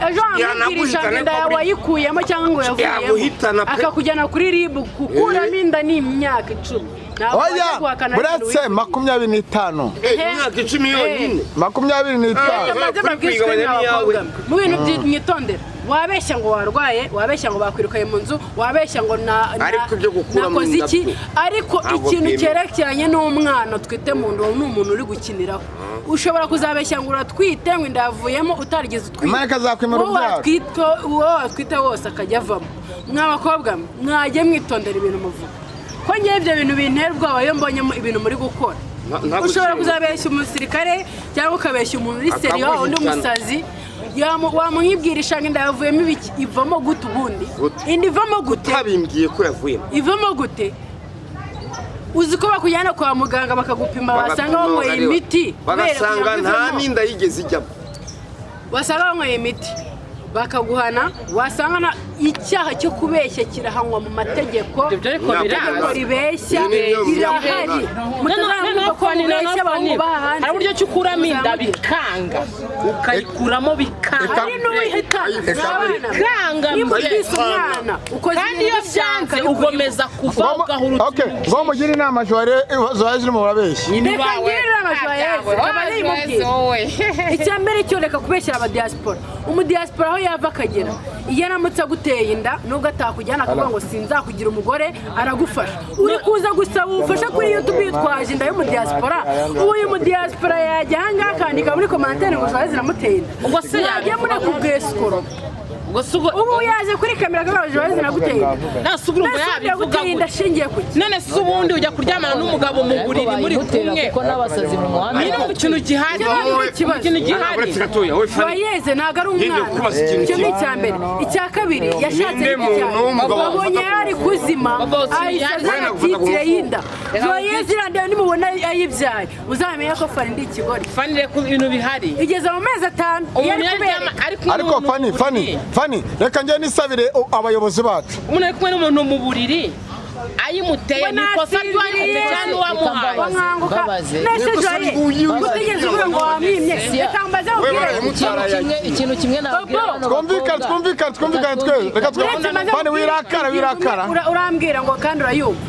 [SPEAKER 1] ejo wamubwirisha ngo inda yawe wayikuyemo cyangwa ngo yavuyemo,
[SPEAKER 2] Yaguhitana pe.
[SPEAKER 1] akakujyana kuri RIB. Gukuramo inda ni imyaka 10. Ntabwo
[SPEAKER 4] Oya,
[SPEAKER 1] wajya guhakana ikintu
[SPEAKER 4] buretse
[SPEAKER 1] wivugiye.
[SPEAKER 4] 25.
[SPEAKER 2] Imyaka 10 yonyine.
[SPEAKER 4] 25.
[SPEAKER 1] Reka mbanze
[SPEAKER 2] Kuri
[SPEAKER 1] mbabwire
[SPEAKER 2] kwigabanya
[SPEAKER 1] mwe
[SPEAKER 2] n'iyawe.
[SPEAKER 1] abakobwa mwe. Mu bintu mwitondera, wabeshya ngo warwaye, wabeshya ngo bakwirukanye mu nzu, wabeshya ngo
[SPEAKER 2] Ariko ibyo gukuramo
[SPEAKER 1] nakoze
[SPEAKER 2] inda
[SPEAKER 1] iki,
[SPEAKER 2] byo,
[SPEAKER 1] ariko
[SPEAKER 2] ntabwo
[SPEAKER 1] ikintu
[SPEAKER 2] byemewe.
[SPEAKER 1] cyerekeranye n'umwana utwite mu nda, uwo ni umuntu uri gukiniraho. Ushobora kuzabeshya ngo uratwite, ngo inda yavuyemo, utarigeze utwite.
[SPEAKER 4] Imana ikazakwima
[SPEAKER 1] Uwo
[SPEAKER 4] urubyaro.
[SPEAKER 1] uwo watwite wose akajya avamo. Mwa bakobwa mwe, mwajye mwitondera ibintu muvuga, ko ngewe ibyo bintu bintera ubwoba iyo mbonye ibintu muri gukora.
[SPEAKER 2] Ntabwo
[SPEAKER 1] Ushobora
[SPEAKER 2] ukiri-
[SPEAKER 1] kuzabeshya umusirikare cyangwa ukabeshya umuntu uri seriyo, undi
[SPEAKER 2] Akaguhitana.
[SPEAKER 1] musazi wamwibwirisha ngo inda yavuyemo ibiki, ivamo gute ubundi?
[SPEAKER 2] Gute?
[SPEAKER 1] Inda ivamo gute?
[SPEAKER 2] Utabimbwiye ko yavuyemo.
[SPEAKER 1] Ivamo gute? Uzi ko bakujyana kwa muganga bakagupima, basanga
[SPEAKER 2] Bagapima
[SPEAKER 1] banyweye
[SPEAKER 2] bakareba.
[SPEAKER 1] imiti kubera
[SPEAKER 2] Bagasanga
[SPEAKER 1] kugira ngo
[SPEAKER 2] nta
[SPEAKER 1] ivemo.
[SPEAKER 2] n'inda yigeze ijyamo.
[SPEAKER 1] Basanga banyweye imiti. Bakaguhana, wasanga na icyaha cyo kubeshya kirahanwa mu mategeko.
[SPEAKER 3] Ibyo ariko
[SPEAKER 1] Itegeko
[SPEAKER 3] birazwi.
[SPEAKER 1] ribeshya
[SPEAKER 2] Ibi ni byo
[SPEAKER 1] rirahari. Mutazamwumva ko mubeshya abahungu baha hanze.
[SPEAKER 3] Hari uburyo ki ukuramo inda bikanga, ukayikuramo bikanga.
[SPEAKER 1] Hari n'uwihitana.
[SPEAKER 3] Bikanga.
[SPEAKER 1] Nimba
[SPEAKER 3] Mbere.
[SPEAKER 1] utwise umwana ukoze
[SPEAKER 3] Kandi iyo
[SPEAKER 1] ibintu
[SPEAKER 3] byanze
[SPEAKER 1] bishaka,
[SPEAKER 3] ugomeza kuva ugahura.
[SPEAKER 4] Okay, ngo mugire inama Joyeuse, urimo urabeshya.
[SPEAKER 1] Reka ngire inama Joyeuse, akaba yayimubwira. Icya mbere cyo, reka kubeshyira abadiaspora. Umudiaspora aho yava akagera, iyo aramutse aguteye inda, nubwo atakujyana akavuga ngo sinzakugira umugore, aragufasha. Uri kuza gusaba ubufasha kuri YouTube yitwaje inda y'umudiaspora. Ubu uyu mudiaspora yajya ahangaha akandika muri commentaire ngo Joyeuse iramuteye inda.
[SPEAKER 3] Ubwo se
[SPEAKER 1] Mwagiye
[SPEAKER 3] yabivuga?
[SPEAKER 1] mureka ubwesikoro.
[SPEAKER 3] Ubwo se ubwo
[SPEAKER 1] Ubu yaje kuri kamera akavuga ngo Joyeuse iraguteye inda.
[SPEAKER 3] Nta se urumva
[SPEAKER 1] Mbese
[SPEAKER 3] yabivuga
[SPEAKER 1] yaguteye inda
[SPEAKER 3] gute?
[SPEAKER 1] ashingiye ku ki?
[SPEAKER 3] None se ubundi ujya kuryamana n'umugabo mu
[SPEAKER 6] Ariko
[SPEAKER 3] buriri muri
[SPEAKER 6] bayimutera
[SPEAKER 3] kumwe?
[SPEAKER 6] kuko n'abasazi mu muhanda.
[SPEAKER 3] Nyine mu kintu gihari,
[SPEAKER 1] Icyo ntabwo ari ikibazo.
[SPEAKER 3] ikintu gihari.
[SPEAKER 5] Uretse gatoya, wowe Fani.
[SPEAKER 1] Joyeuse ntabwo ari
[SPEAKER 2] Ngiye
[SPEAKER 1] umwana.
[SPEAKER 2] kukubaza ikintu
[SPEAKER 1] Icyo ni
[SPEAKER 2] kimwe.
[SPEAKER 1] icya mbere. Icya kabiri, yashatse
[SPEAKER 2] Ninde
[SPEAKER 1] n'iki
[SPEAKER 2] muntu
[SPEAKER 1] cyane
[SPEAKER 2] w'umugabo
[SPEAKER 1] babonye
[SPEAKER 2] wafata
[SPEAKER 1] yari ari kuzima,
[SPEAKER 3] Bobo,
[SPEAKER 1] ahise
[SPEAKER 3] sinari-
[SPEAKER 1] azana
[SPEAKER 2] Wenda gufata ku
[SPEAKER 1] titire
[SPEAKER 2] ngufu.
[SPEAKER 1] y'inda. Joyeuse irandiye, nimubona ayibyaye muzamenye ko Fani ndi ikigori.
[SPEAKER 3] Fani, reka ibintu bihari.
[SPEAKER 1] Igeze mu mezi 5 iyo
[SPEAKER 3] Umuntu
[SPEAKER 1] ari
[SPEAKER 3] yaryama
[SPEAKER 1] kubereka.
[SPEAKER 3] ari kumwe
[SPEAKER 4] Ariko
[SPEAKER 3] n'umuntu
[SPEAKER 4] Fani,
[SPEAKER 3] mu
[SPEAKER 4] Fani,
[SPEAKER 3] buriri.
[SPEAKER 4] Fani, reka njye nisabire abayobozi bacu.
[SPEAKER 3] Umuntu ari kumwe n'umuntu mu buriri ayimuteye,
[SPEAKER 1] Ngo
[SPEAKER 3] ni ikosa ry'uwayimuteye cyangwa n'uwamuhaye?
[SPEAKER 1] Nkanguka.
[SPEAKER 6] Mbabaze.
[SPEAKER 1] Nese
[SPEAKER 2] Nikosa
[SPEAKER 1] Joye,
[SPEAKER 2] ry'uyu-
[SPEAKER 1] utigeze uvuga ngo wamwimye, reka mbaze
[SPEAKER 2] We
[SPEAKER 1] ubwire.
[SPEAKER 2] barayimutara.
[SPEAKER 6] Ikintu kimwe nabwira
[SPEAKER 1] Bobo.
[SPEAKER 6] bano
[SPEAKER 4] Twumvikane,
[SPEAKER 6] bakobwa.
[SPEAKER 4] twumvikane, twumvikane twese. Reka
[SPEAKER 1] Uretse
[SPEAKER 4] twumvikane.
[SPEAKER 1] maze
[SPEAKER 4] Fani,
[SPEAKER 1] nkubwire,
[SPEAKER 4] wirakara, wirakara.
[SPEAKER 1] Urambwira ngo kandi urayumva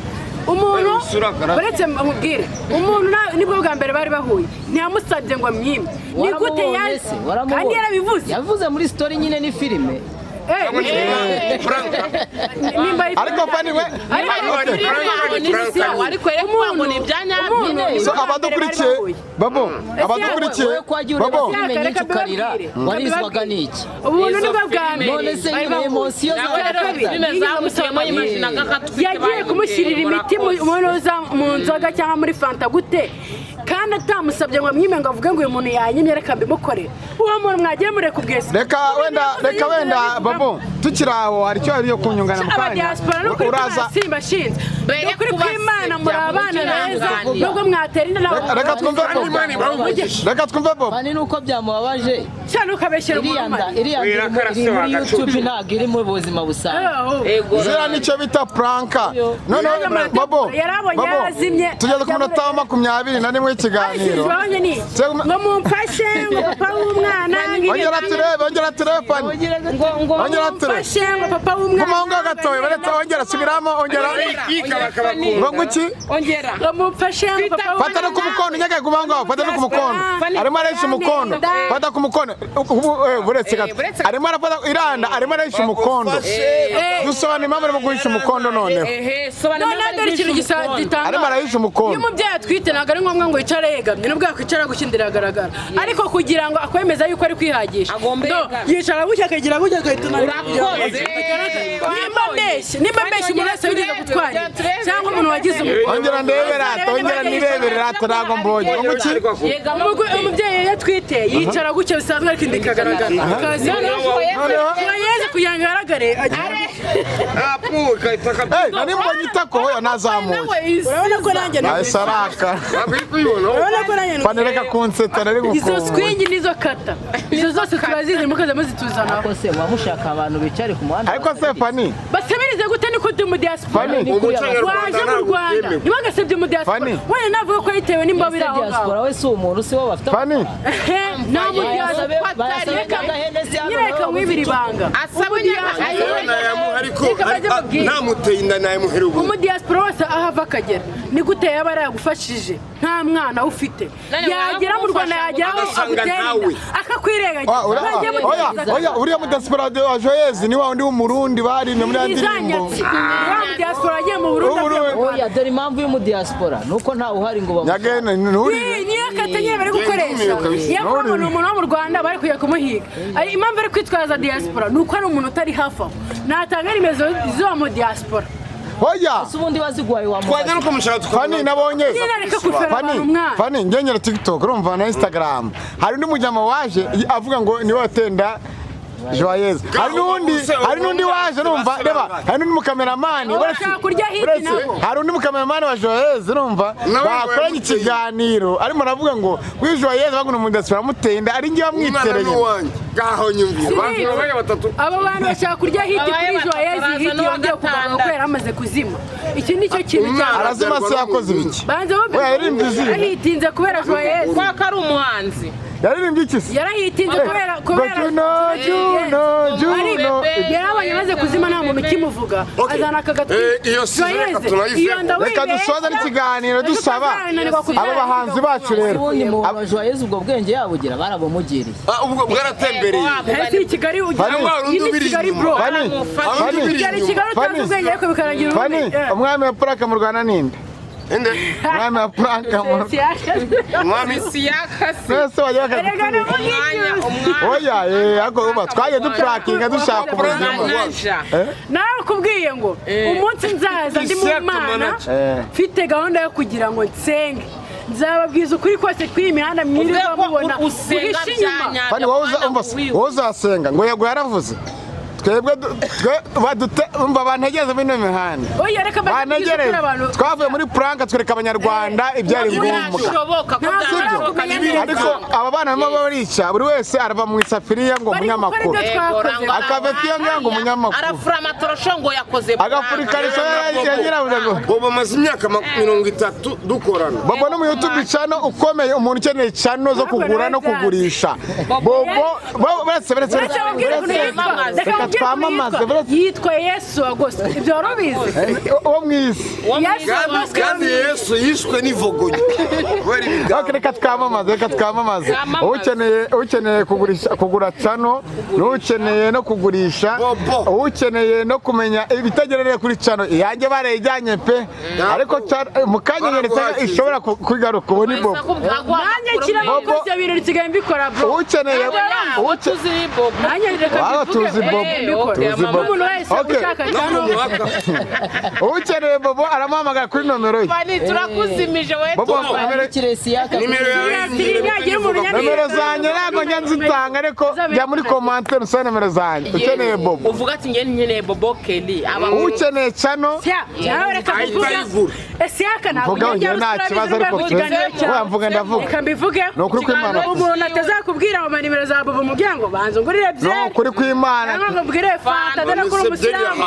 [SPEAKER 1] umuntu.
[SPEAKER 2] Urakara.
[SPEAKER 1] Uretse mubwire umuntu, nibwo bwa mbere bari bahuye, ntiyamusabye ngo amwime. Ni gute
[SPEAKER 6] Waramubonye
[SPEAKER 1] yaje
[SPEAKER 6] se? Waramubonye.
[SPEAKER 1] kandi yarabivuze?
[SPEAKER 6] Yavuze muri story nyine, ni filime.
[SPEAKER 1] Nimba ari
[SPEAKER 4] Ariko Fani we
[SPEAKER 1] Ariko
[SPEAKER 2] Frank,
[SPEAKER 3] Ni sawa, ariko reka kuvuga ngo ni ibya nyabyo.
[SPEAKER 1] Umuntu
[SPEAKER 4] So
[SPEAKER 1] nibwo bwa mbere bari
[SPEAKER 4] abadukurikiye,
[SPEAKER 1] bahuye.
[SPEAKER 4] Babo, abadukurikiye,
[SPEAKER 6] Wowe ko wagiye ureba
[SPEAKER 4] Babo,
[SPEAKER 6] filime
[SPEAKER 1] Reka
[SPEAKER 6] nyinshi ukarira,
[SPEAKER 1] mbibabwire.
[SPEAKER 6] warizwaga n'iki?
[SPEAKER 1] Ubuntu nibwo bwa mbere
[SPEAKER 6] None se
[SPEAKER 1] bari
[SPEAKER 6] nyine
[SPEAKER 1] bahuye.
[SPEAKER 6] emotion
[SPEAKER 3] Nawe rero
[SPEAKER 1] Kabiri,
[SPEAKER 3] filime
[SPEAKER 1] yigeze
[SPEAKER 3] zamuteyemo
[SPEAKER 1] amusaba-
[SPEAKER 3] yimajinaga ko atwite.
[SPEAKER 1] Yagiye kumushyirira imiti mu nzoga cyangwa muri fanta gute, kandi atamusabye ngo amwime, ngo avuge ngo uyu muntu yanyimye, reka mbimukorere? Uwo muntu mwagiye mureka ubwese.
[SPEAKER 4] Reka wenda, Babo, tukiri aho, hari icyo yari yo kunyungana mu kanya.
[SPEAKER 1] Abadiaspora no kuri
[SPEAKER 4] Uraza
[SPEAKER 1] simbashinze.
[SPEAKER 3] Mbere
[SPEAKER 1] Ni ukuri kw'Imana, muri abana beza nubwo mwatera inda nabo.
[SPEAKER 4] Reka twumve Bobo. Reka twumve Bobo.
[SPEAKER 6] Fani, nuko byamubabaje.
[SPEAKER 1] Cyane ukabeshyera
[SPEAKER 6] Iriya
[SPEAKER 1] umuntu.
[SPEAKER 6] nda, iriya nda
[SPEAKER 5] Wirakara
[SPEAKER 6] iri
[SPEAKER 5] se
[SPEAKER 6] muri
[SPEAKER 5] wagacucu.
[SPEAKER 6] YouTube, ntabwo iri mu buzima busanzwe.
[SPEAKER 4] Ziriya nicyo bita prank. Noneho Bobo,
[SPEAKER 1] Yarabonye
[SPEAKER 4] Bobo,
[SPEAKER 1] yarazimye.
[SPEAKER 4] tugeze ku munota wa 21 w'ikiganiro.
[SPEAKER 1] Abishyizweho ni iki? Ngo mumfashe, ngo papa w'umwana ngo
[SPEAKER 4] Ongera turebe, ongera turebe, Fani.
[SPEAKER 3] Ngo
[SPEAKER 4] Ongera turebe.
[SPEAKER 1] mumfashe, ngo papa w'umwana.
[SPEAKER 4] Guma aho ngaho gatoya, baretse ongera subiramo, ongera. Ngo nguki?
[SPEAKER 3] Ongera.
[SPEAKER 1] Ngo mumfashe, ngo papa
[SPEAKER 4] Fata no ku mukono, nyagaye, guma aho ngaho, fata no ku mukono. Arimo arahisha umukondo. Fata ku mukono. Buretse gato. Arimo arafata iranda, arimo arahisha umukondo. Dusobanura impamvu arimo guhisha umukondo noneho.
[SPEAKER 3] Ehe, sobanura.
[SPEAKER 1] Noneho dore ikintu gisa gitangaje.
[SPEAKER 4] Arimo arahisha umukondo.
[SPEAKER 1] Iyo umubyeyi atwite, ntabwo ari ngombwa ngo yicare yegamye, nubwo yakwicara gutya inda iragaragara, ariko kugira ngo akwemeza yuko ari kwihagisha,
[SPEAKER 3] Agomba
[SPEAKER 1] Do,
[SPEAKER 3] yegamye.
[SPEAKER 1] yicara gutya, akagira gutya, agahita
[SPEAKER 3] Urakoze.
[SPEAKER 1] Nimba mbeshye, umuntu wese wigeze gutwara inda cyangwa umuntu wagize umugore.
[SPEAKER 4] Ongera ndebere ata, ongera nirebere ata, ntabwo mbonye. Ngo nguki?
[SPEAKER 1] Umubyeyi iyo atwite yicara gutya bisanzwe, ariko inda ikagaragara. Ikaza.
[SPEAKER 4] Noneho
[SPEAKER 1] Yoyeze kugira ngo igaragare.
[SPEAKER 4] Nari mbonye itako, hoya nazamuye.
[SPEAKER 1] Urabona ko nanjye
[SPEAKER 4] Nahise arakara.
[SPEAKER 1] Urabona ko nanjye
[SPEAKER 4] Fani, reka kunsetsa, nari
[SPEAKER 1] izo
[SPEAKER 4] ngukumbuye.
[SPEAKER 1] swingi nizo kata, izo zose turazizi, mukaza muzituzanaho.
[SPEAKER 6] Ariko se muba mushaka abantu bicare ku muhanda?
[SPEAKER 4] Ariko se Fani,
[SPEAKER 1] Basabirize gute? Niko ndi mu diaspora
[SPEAKER 4] Fani.
[SPEAKER 1] waje mu Rwanda, ntibagasebye mu diaspora.
[SPEAKER 4] Fani.
[SPEAKER 1] Wenda navuga ko yitewe n'imbaho iri aho ngaho.
[SPEAKER 6] Diaspora we si umuntu? Si bo bafite
[SPEAKER 4] Fani,
[SPEAKER 1] Nta mu diaspora.
[SPEAKER 6] Bayasabe agahene se hano?
[SPEAKER 1] Nyereka wibira ibanga.
[SPEAKER 3] Asaba.
[SPEAKER 1] Reka maze mubwire.
[SPEAKER 2] Ntamuteye inda nayamuhera ubu.
[SPEAKER 1] Umudiyasipora wese aho ava akagera, ni gute yaba yaragufashije nta mwana ufite,
[SPEAKER 3] None
[SPEAKER 1] yagera mu Rwanda, yagera aho
[SPEAKER 2] Agasanga
[SPEAKER 1] agutera
[SPEAKER 2] ntawe.
[SPEAKER 1] inda akakwirengagiza?
[SPEAKER 4] Ah,
[SPEAKER 1] Mwagiye
[SPEAKER 4] oya,
[SPEAKER 1] mutekereza-
[SPEAKER 4] oya, uriya mudasipora wa Joyeuse ni wa wundi w'Umurundi barimye muri ya ndirimbo.
[SPEAKER 1] Izanyatsi wa mudiyasipora yagiye mu Burundi, avuye mu Rwanda.
[SPEAKER 6] Oya, dore impamvu y'umudiaspora ni uko ntawe uhari ngo bamushake.
[SPEAKER 4] Nyagene nturi.
[SPEAKER 1] Niyo kata nyine bari gukoresha. Iyo avuga ngo ni umuntu wo mu Rwanda, bari kujya kumuhiga. Impamvu ari kwitwaza diaspora ni uko ari umuntu utari hafi aho natanga nimero z'uwo mu diaspora.
[SPEAKER 4] Oya,
[SPEAKER 6] Ese ubundi waziguhaye
[SPEAKER 2] Twajya
[SPEAKER 6] wamubaza?
[SPEAKER 2] no kumushaka
[SPEAKER 4] Fani,
[SPEAKER 2] tukabona.
[SPEAKER 4] nabonye.
[SPEAKER 1] Nyine areka kufera
[SPEAKER 4] Fani,
[SPEAKER 1] abantu umwana.
[SPEAKER 4] Fani, ngenyera TikTok, urumva, na Instagram. Hari undi mujama waje avuga ngo niwe watenda Joyeuse, hari n'undi waje, numva reba, hari n'undi mukameramani.
[SPEAKER 1] Abo bashaka kurya hit nabo.
[SPEAKER 4] Hari undi mukameramani wa Joyeuse, urumva,
[SPEAKER 2] Nawe ngo
[SPEAKER 4] bakoranye
[SPEAKER 2] yamuteye.
[SPEAKER 4] ikiganiro, arimo aravuga ngo kuri Joyeuse baguna mu ndasi baramuteye inda, ari njye
[SPEAKER 2] Umwana
[SPEAKER 4] wamwitereye.
[SPEAKER 2] n'uwanjye, ngaho nyumvira.
[SPEAKER 1] Sinzi.
[SPEAKER 2] Bantu babaye batatu.
[SPEAKER 1] Abo bantu bashaka kurya hit
[SPEAKER 3] Babaye
[SPEAKER 1] kuri
[SPEAKER 3] batatu,
[SPEAKER 1] Joyeuse,
[SPEAKER 3] baza
[SPEAKER 1] hit
[SPEAKER 3] n'uwa
[SPEAKER 1] yongeye kugaruka
[SPEAKER 3] gatandatu.
[SPEAKER 1] kuko yari amaze kuzima. Iki ni cyo kintu cya
[SPEAKER 2] Umwana
[SPEAKER 4] Arazima se, yakoze ibiki?
[SPEAKER 1] Banza wumve.
[SPEAKER 4] We yaririmbye izina.
[SPEAKER 1] Yarahitinze kubera Joyeuse.
[SPEAKER 3] Kwa ko ari umuhanzi.
[SPEAKER 4] Yaririmbye iki se?
[SPEAKER 1] Yarahitinze kubera
[SPEAKER 4] Juno, Juno, Juno.
[SPEAKER 1] Yarabonye amaze kuzima, nta muntu ukimuvuga,
[SPEAKER 2] Okay.
[SPEAKER 1] azana aka gatwi.
[SPEAKER 2] Iyo season reka tunayiveho.
[SPEAKER 1] Iyo nda
[SPEAKER 4] Reka
[SPEAKER 1] wibeshya,
[SPEAKER 4] dusoze n'ikiganiro
[SPEAKER 1] ejo
[SPEAKER 4] dusaba
[SPEAKER 1] utazananirwa kubyara.
[SPEAKER 4] aba bahanzi bacu rero.
[SPEAKER 6] Ubundi mu Joyeuse ubwo bwenge yabugira, barabumugiriye.
[SPEAKER 2] Ah, ubwo bwaratembereye.
[SPEAKER 1] Ese iyi Kigali ugira
[SPEAKER 4] Fani.
[SPEAKER 2] Hari undi
[SPEAKER 1] iyi ni
[SPEAKER 2] ubiri
[SPEAKER 1] Kigali,
[SPEAKER 2] inyuma.
[SPEAKER 1] bro.
[SPEAKER 4] Fani,
[SPEAKER 2] Hari undi
[SPEAKER 4] Fani,
[SPEAKER 2] ubiri
[SPEAKER 1] Kigali,
[SPEAKER 2] inyuma.
[SPEAKER 1] Kigali utazi
[SPEAKER 4] Fani.
[SPEAKER 1] ubwenge ariko bikarangira
[SPEAKER 4] Fani,
[SPEAKER 1] ubumenyi.
[SPEAKER 4] umwami wa prank mu Rwanda ninde?
[SPEAKER 2] Inde?
[SPEAKER 4] Umwami wa prank mu
[SPEAKER 2] Umwami.
[SPEAKER 3] Siyakasi.
[SPEAKER 4] Mwese wajya
[SPEAKER 1] Erega ni
[SPEAKER 4] bakagutumira.
[SPEAKER 3] Umwanya, umwanya.
[SPEAKER 4] Oya, ariko uba twagiye duprankinga dushaka ubuzima.
[SPEAKER 3] Manager.
[SPEAKER 1] Nawe kubwiye ngo umunsi nzaza ndi mu
[SPEAKER 2] Isaac
[SPEAKER 1] Mana,
[SPEAKER 2] manager.
[SPEAKER 1] mfite gahunda yo kugira ngo nsenge, nzababwiza ukuri kose kw'iyi mihanda mwirirwa
[SPEAKER 3] Uvuge ko
[SPEAKER 1] mubona
[SPEAKER 3] usenga
[SPEAKER 1] guhisha inyuma.
[SPEAKER 3] bya
[SPEAKER 4] Fani, wowe uza umva se, wowe uzasenga ngo yego yaravuze. Twebwe twe badute, umva, bantegereze muri ino mihanda.
[SPEAKER 1] Oya, reka mbabwize ukuri
[SPEAKER 4] Bantegereze.
[SPEAKER 1] abantu.
[SPEAKER 4] Twavuye muri prank twereka Abanyarwanda ibyari ngombwa.
[SPEAKER 3] Birashoboka ko
[SPEAKER 1] Ntabwo
[SPEAKER 3] byashoboka.
[SPEAKER 1] kumenya neza.
[SPEAKER 4] Ariko aba bana barimo barica, buri wese arava mu isafuriya ngo
[SPEAKER 1] Bari gukora
[SPEAKER 4] umunyamakuru.
[SPEAKER 1] ibyo twakoze.
[SPEAKER 4] Akava iyo ngiyo ngo umunyamakuru.
[SPEAKER 3] Arafura amatorosho ngo yakoze.
[SPEAKER 4] Agafura ikariso yanyirabuze ngo
[SPEAKER 2] Bobo amaze imyaka 30 dukorana.
[SPEAKER 4] Bobo no mu YouTube channel ukomeye, umuntu ukeneye channel zo kugura no kugurisha. Bobo, Bobo, buretse, buretse,
[SPEAKER 1] Uretse mubwire ukuntu
[SPEAKER 4] buretse.
[SPEAKER 1] yitwa. Reka
[SPEAKER 4] Reka
[SPEAKER 1] mubwire ukuntu
[SPEAKER 4] twamamaze,
[SPEAKER 1] yitwa.
[SPEAKER 4] buretse.
[SPEAKER 1] Yitwa Yesu wagoswe, ibyo wari ubizi?
[SPEAKER 4] Uwo mu isi.
[SPEAKER 1] Yesu
[SPEAKER 2] Kandi
[SPEAKER 1] wagoswe.
[SPEAKER 2] kandi Yesu yishwe n'ivogonyo kubera ibigambo.
[SPEAKER 4] Ok, reka twamamaze, reka twamamaze.
[SPEAKER 3] Twamamaze.
[SPEAKER 4] Ukeneye kugurisha, kugura channel, n'ukeneye no kugurisha,
[SPEAKER 2] Bobo.
[SPEAKER 4] ukeneye no kumenya ibitagerereye kuri channel iyanjye, barayijyanye pe, ariko mu kanya nyeretse
[SPEAKER 2] Baraguhakiza.
[SPEAKER 4] ishobora kugaruka, ubu ni Bobo.
[SPEAKER 1] Nanjye nshyiramo
[SPEAKER 4] Bobo.
[SPEAKER 1] rwose, ibyo bintu nsigaye mbikora, bro.
[SPEAKER 4] Ukeneye
[SPEAKER 3] Tuzi Bobo.
[SPEAKER 1] Nanjye reka
[SPEAKER 4] Waba
[SPEAKER 1] mbivuge,
[SPEAKER 4] tuzi Bobo.
[SPEAKER 1] mbikora.
[SPEAKER 4] Tuzi Bobo.
[SPEAKER 1] N'umuntu wese
[SPEAKER 4] Okay.
[SPEAKER 1] ushaka
[SPEAKER 2] No
[SPEAKER 1] channel.
[SPEAKER 2] mu mwaka.
[SPEAKER 4] Ukeneye Bobo aramuhamagara kuri nomero ye.
[SPEAKER 3] Fani, turakuzimije we.
[SPEAKER 4] Bobo,
[SPEAKER 6] Bandikire Siyaka.
[SPEAKER 2] Nimero yawe.
[SPEAKER 1] Yagira umuntu nyandikira.
[SPEAKER 4] Nomero zanjye ntabwo njya nzitanga, ariko jya muri commentaire usane nomero zanjye. Ukeneye Bobo,
[SPEAKER 3] Uvuga ati njye nkeneye Bobo Kelly aba.
[SPEAKER 4] Ukeneye channel.
[SPEAKER 1] Nawe reka
[SPEAKER 2] Ahita
[SPEAKER 1] mbivuge.
[SPEAKER 2] ayigura.
[SPEAKER 1] Ese yaka ntabwo
[SPEAKER 4] Mvuga
[SPEAKER 1] njya
[SPEAKER 4] njye nta
[SPEAKER 1] rusura
[SPEAKER 4] kibazo,
[SPEAKER 1] bizi
[SPEAKER 4] ariko
[SPEAKER 1] urwego rw'ikiganiro cyawe.
[SPEAKER 4] wa mvuga ndavuga.
[SPEAKER 1] Reka mbivuge.
[SPEAKER 4] Ni ukuri kw'Imana.
[SPEAKER 1] Umuntu atazakubwira ngo nimero za Bobo, mubwira ngo banza ungurire
[SPEAKER 4] Ni
[SPEAKER 1] byeri
[SPEAKER 4] ukuri kw'Imana.
[SPEAKER 1] cyangwa ngo mbwire fanta, dore ko uri umusilamu.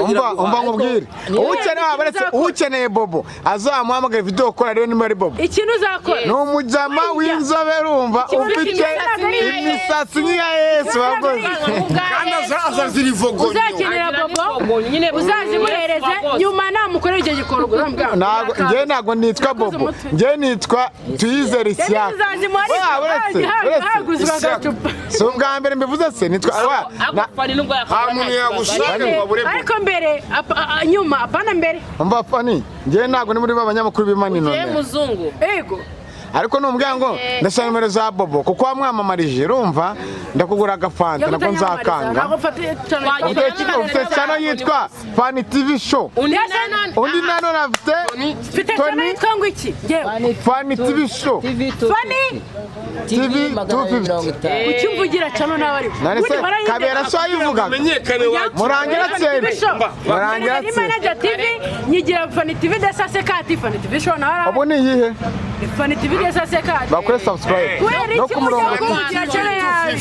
[SPEAKER 4] Umva, umva nkubwire, ukeneye, baretse, ukeneye Bobo azamuhamagare video call, rero niba ari Bobo.
[SPEAKER 1] Ikintu uzakora,
[SPEAKER 4] Ni umujama w'inzobe, urumva, ufite imisatsi nk'iya Yesu wakoze.
[SPEAKER 2] Kandi azazira ivogonyo.
[SPEAKER 1] Uzakenera Bobo uzazimuhereze, nyuma namukorera icyo gikorwa uzamubwira ngo
[SPEAKER 4] Ntabwo njyewe, ntabwo nitwa Bobo, njyewe nitwa Tuyizere Isiyaka.
[SPEAKER 1] uzazimuha
[SPEAKER 4] Oya, buretse, buretse.
[SPEAKER 1] haguzwe agacupa.
[SPEAKER 4] Si ubwa mbere mbivuze se, nitwa wa
[SPEAKER 3] Fani nubwo
[SPEAKER 2] Nta muntu yagushaka ngo abure Bobo.
[SPEAKER 1] Ariko mbere, nyuma, apana mbere.
[SPEAKER 4] Umva Fani, njyewe ntabwo ni muri ba banyamakuru b'imani none.
[SPEAKER 3] Muzungu.
[SPEAKER 1] Ego.
[SPEAKER 4] Ariko numbwira ngo ndashaka nimero za Bobo kuko wamwamamarije, urumva, ndakugura agafanta nabwo nzakanga.
[SPEAKER 1] Ntabwo mfata cyane.
[SPEAKER 4] Ufite channel yitwa Fani TV Show.
[SPEAKER 3] Undi
[SPEAKER 4] Undi nanone afite
[SPEAKER 1] Mfite cyane yitwa ngo iki? Yewe.
[SPEAKER 4] Fani TV Show.
[SPEAKER 6] TV.
[SPEAKER 1] Fani.
[SPEAKER 6] TV
[SPEAKER 4] TV
[SPEAKER 6] 250.
[SPEAKER 1] Kuki mvugira cano nawe ariko?
[SPEAKER 4] None se Kabera so ayivugaga?
[SPEAKER 2] Menyekane wa.
[SPEAKER 4] Murangira tsene, murangira
[SPEAKER 1] Ni
[SPEAKER 4] tsene.
[SPEAKER 1] manager TV, nyigira Fani TV desa sekati, Fani TV Show nawe.
[SPEAKER 4] Ubu ni iyihe?
[SPEAKER 1] Fani TV desa sekati.
[SPEAKER 4] Bakore subscribe
[SPEAKER 1] Kubera
[SPEAKER 4] no
[SPEAKER 1] iki
[SPEAKER 4] ku murongo.
[SPEAKER 1] mujya kuvugira cano yawe?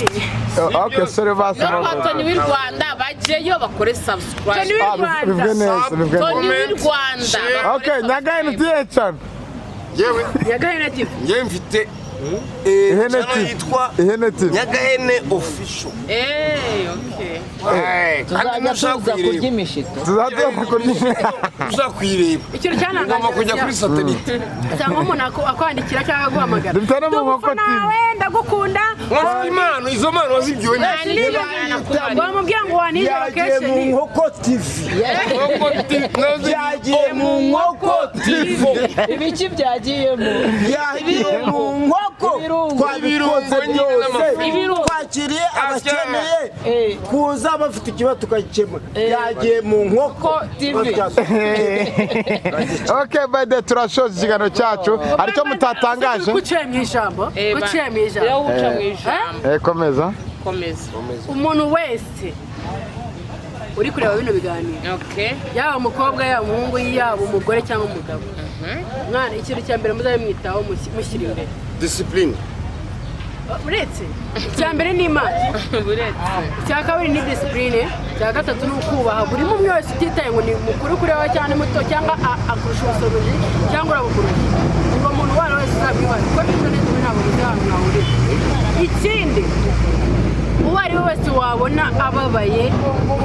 [SPEAKER 4] Okay, sorry, basi.
[SPEAKER 3] No kwa Tony w'i Rwanda, bajyeyo bakore subscribe.
[SPEAKER 1] Tony w'i
[SPEAKER 4] Ah, bivuge
[SPEAKER 1] Rwanda.
[SPEAKER 4] neza, bivuge neza.
[SPEAKER 3] Tony w'i Rwanda bakore
[SPEAKER 4] Okay, Nyagahene
[SPEAKER 3] subscribe.
[SPEAKER 4] tiye cyane.
[SPEAKER 2] Yewe,
[SPEAKER 1] Nyagahene TV.
[SPEAKER 2] njyewe mfite
[SPEAKER 4] Ihene
[SPEAKER 2] channel
[SPEAKER 4] TV.
[SPEAKER 2] yitwa
[SPEAKER 4] Ihene TV.
[SPEAKER 2] Nyagahene Official.
[SPEAKER 3] Okay.
[SPEAKER 2] Kandi
[SPEAKER 6] Tuzajya
[SPEAKER 2] nushaka
[SPEAKER 6] tuza kurya
[SPEAKER 2] kuyireba,
[SPEAKER 6] imishito.
[SPEAKER 4] Tuzajya kurya.
[SPEAKER 2] ushaka kuyireba
[SPEAKER 1] Ikintu cyanangaje,
[SPEAKER 2] ugomba kujya kuri satellite.
[SPEAKER 1] cyangwa umuntu akwandikira cyangwa aguhamagara.
[SPEAKER 4] Dufite no mu
[SPEAKER 1] Ndi
[SPEAKER 4] nkoko
[SPEAKER 1] umufana
[SPEAKER 4] TV.
[SPEAKER 1] wawe, ndagukunda.
[SPEAKER 2] Wafite impano, izo mpano wazibwiwe n'iki?
[SPEAKER 1] Wamubwira ngo wanize
[SPEAKER 7] Yagiye mu
[SPEAKER 1] location.
[SPEAKER 7] Nkoko TV. Yagiye mu Nkoko TV.
[SPEAKER 6] Ibiki byagiyemo?
[SPEAKER 7] Yagiye mu nkoko.
[SPEAKER 6] Ibirungo.
[SPEAKER 7] Twabikoze
[SPEAKER 2] Ibirungo nyine
[SPEAKER 7] byose.
[SPEAKER 2] n'amafu.
[SPEAKER 3] Ibirungo.
[SPEAKER 7] Twakiriye abakeneye
[SPEAKER 6] Eh.
[SPEAKER 7] kuza bafite ikibazo tukagikemura. Yagiye mu Nkoko
[SPEAKER 6] TV.
[SPEAKER 4] Okay, by the turashoje ikiganiro cyacu, hari icyo mutatangaje?
[SPEAKER 1] Kuciye mu ijambo. Kuciye mu ijambo.
[SPEAKER 3] Rero uca mu ijambo.
[SPEAKER 4] Komeza.
[SPEAKER 3] Komeza.
[SPEAKER 1] Umuntu wese uri kureba bino biganiro,
[SPEAKER 3] Okay.
[SPEAKER 1] yaba umukobwa, yaba umuhungu, yaba umugore cyangwa umugabo, mwana, ikintu cya mbere muzabe mwitaho, mushyira imbere
[SPEAKER 2] Discipline.
[SPEAKER 1] Uretse icya mbere ni Imana,
[SPEAKER 3] Buretse.
[SPEAKER 1] icya kabiri ni discipline, icya gatatu ni ukubaha buri umwe wese, utitaye ngo ni mukuru kuri wowe cyangwa ni muto, cyangwa akurusha ubushobozi cyangwa urabukurusha. Uwo muntu uwo ari we wese uzamwubahe, kuko ejo n'ejo bundi ntabwo muzi ahantu mwahurira. Ikindi, uwo ari we wese wabona ababaye,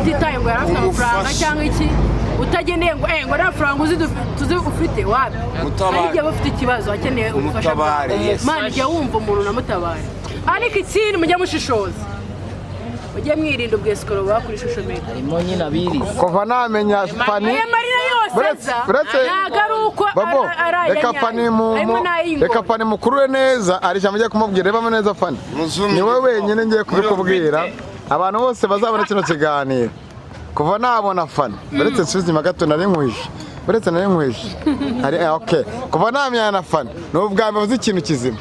[SPEAKER 1] utitaye ngo yari afite amafaranga
[SPEAKER 2] Umufashe.
[SPEAKER 1] cyangwa iki, utagendeye ngo ngo nta faranga uzi tuzi ufite, wapi.
[SPEAKER 2] Mutabare.
[SPEAKER 1] Hari igihe aba afite ikibazo, akeneye ubufasha
[SPEAKER 2] Umutabare,
[SPEAKER 1] bwawe.
[SPEAKER 2] yes.
[SPEAKER 1] Mana, jya wumva umuntu unamutabare. Ariko ikindi, mujye mushishoza, mujye mwirinda ubwesikoro buba kuri social media.
[SPEAKER 6] Harimo nyine abiriza.
[SPEAKER 4] Kuva namenya Fani,
[SPEAKER 1] Aya marira yose
[SPEAKER 4] Buretse-
[SPEAKER 1] aza
[SPEAKER 4] buretse-
[SPEAKER 1] ntabwo ari uko
[SPEAKER 4] Babo,
[SPEAKER 1] ari aya
[SPEAKER 4] reka
[SPEAKER 1] nyayo.
[SPEAKER 4] Fani mu
[SPEAKER 1] Harimo n'ay'ingona.
[SPEAKER 4] reka Fani mukurure neza, hari ijambo ngiye kumubwira. Rebamo neza, Fani.
[SPEAKER 2] Muzumire.
[SPEAKER 4] Ni wowe wenyine ngiye kubikubwira. Abantu bose bazabona kino kiganiro, kuva nabona Fani, uretse nsubize inyuma gato, nari nkwije, uretse nari nkwije hari okay, kuva namenya na Fani ni ubwa mbere uzi ikintu kizima.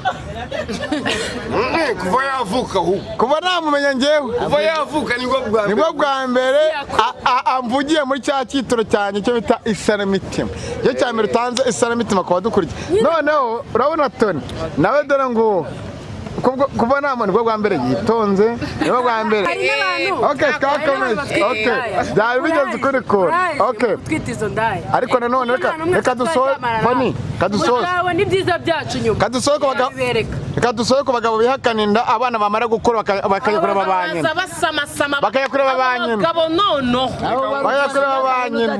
[SPEAKER 2] Kuva yavuka ahubwo.
[SPEAKER 4] Kuva namumenya njyewe,
[SPEAKER 2] Kuva yavuka nibwo bwa mbere.
[SPEAKER 4] Nibwo bwa mbere amvugiye muri cya cyitiro cyanjye cyo bita isanamitima. Icyo cya mbere utanze isanamitima ku badukurikiye. Noneho urabona Toni nawe, dore nguwo, kuva namubona nibwo bwa mbere yitonze, nibwo bwa mbere.
[SPEAKER 1] Hari n'abantu
[SPEAKER 4] Okay, twakomeje. Okay, byari bigeze ukuri kure. Okay.
[SPEAKER 1] Twita izo ndaya.
[SPEAKER 4] Ariko nanone reka dusoze, Fani, kadusoze.
[SPEAKER 1] Muzabona ibyiza byacu nyuma.
[SPEAKER 4] Kadusoze ku bagabo.
[SPEAKER 1] Tuzabibereka.
[SPEAKER 4] Reka dusoze ku bagabo bihakana inda, abana bamara gukura bakajya kureba ba nyina.
[SPEAKER 3] Baza basamasama.
[SPEAKER 4] Bakajya kureba ba nyina.
[SPEAKER 3] Abagabo noneho.
[SPEAKER 4] Bakajya kureba ba nyina.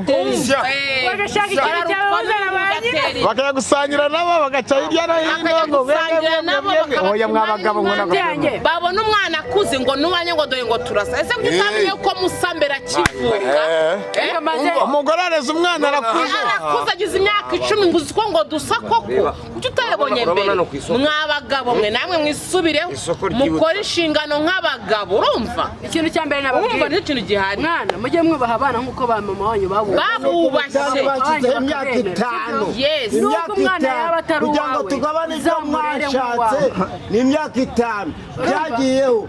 [SPEAKER 1] Bagashaka ikintu cyababuza na ba nyina.
[SPEAKER 4] Bakajya gusangira nabo, bagaca hirya no hino
[SPEAKER 3] Bakajya
[SPEAKER 4] ngo
[SPEAKER 3] gusangira nabo,
[SPEAKER 4] mwebwe, oya, mwa bagabo ngo ntabwo.
[SPEAKER 1] Byanjye.
[SPEAKER 3] Babona umwana akuze ngo nuwanjye, ngo dore ngo turasa. Ese kuki utamenye ko musa mbere akivuka?
[SPEAKER 1] Reka maze.
[SPEAKER 4] Umugore areze umwana, arakuze.
[SPEAKER 3] Arakuze, agize imyaka 10, ngo uzi ko ngo dusa koko? Kuki utabonye
[SPEAKER 5] Urabona
[SPEAKER 3] mbere?
[SPEAKER 5] hano ku isoko.
[SPEAKER 3] Mwa bagabo mwe, namwe mwisubireho,
[SPEAKER 2] Isoko ry'ibuta.
[SPEAKER 3] mukore inshingano nk'abagabo, urumva?
[SPEAKER 1] Ikintu cya mbere
[SPEAKER 3] Urumva,
[SPEAKER 1] nababwira,
[SPEAKER 3] nicyo kintu gihari.
[SPEAKER 1] Mwana, mujye mwubaha abana nk'uko ba mama wanyu babubaha.
[SPEAKER 3] Babubashye.
[SPEAKER 7] Bashyizeho imyaka 5.
[SPEAKER 3] Yes.
[SPEAKER 1] Nubwo
[SPEAKER 7] Imyaka
[SPEAKER 1] umwana
[SPEAKER 7] 5
[SPEAKER 1] yaba atari
[SPEAKER 7] kugira ngo
[SPEAKER 1] uwawe,
[SPEAKER 7] tugabane ibyo
[SPEAKER 1] uzamurere
[SPEAKER 7] mwashatse.
[SPEAKER 1] nk'uwawe.
[SPEAKER 7] Ni imyaka 5 byagiyeho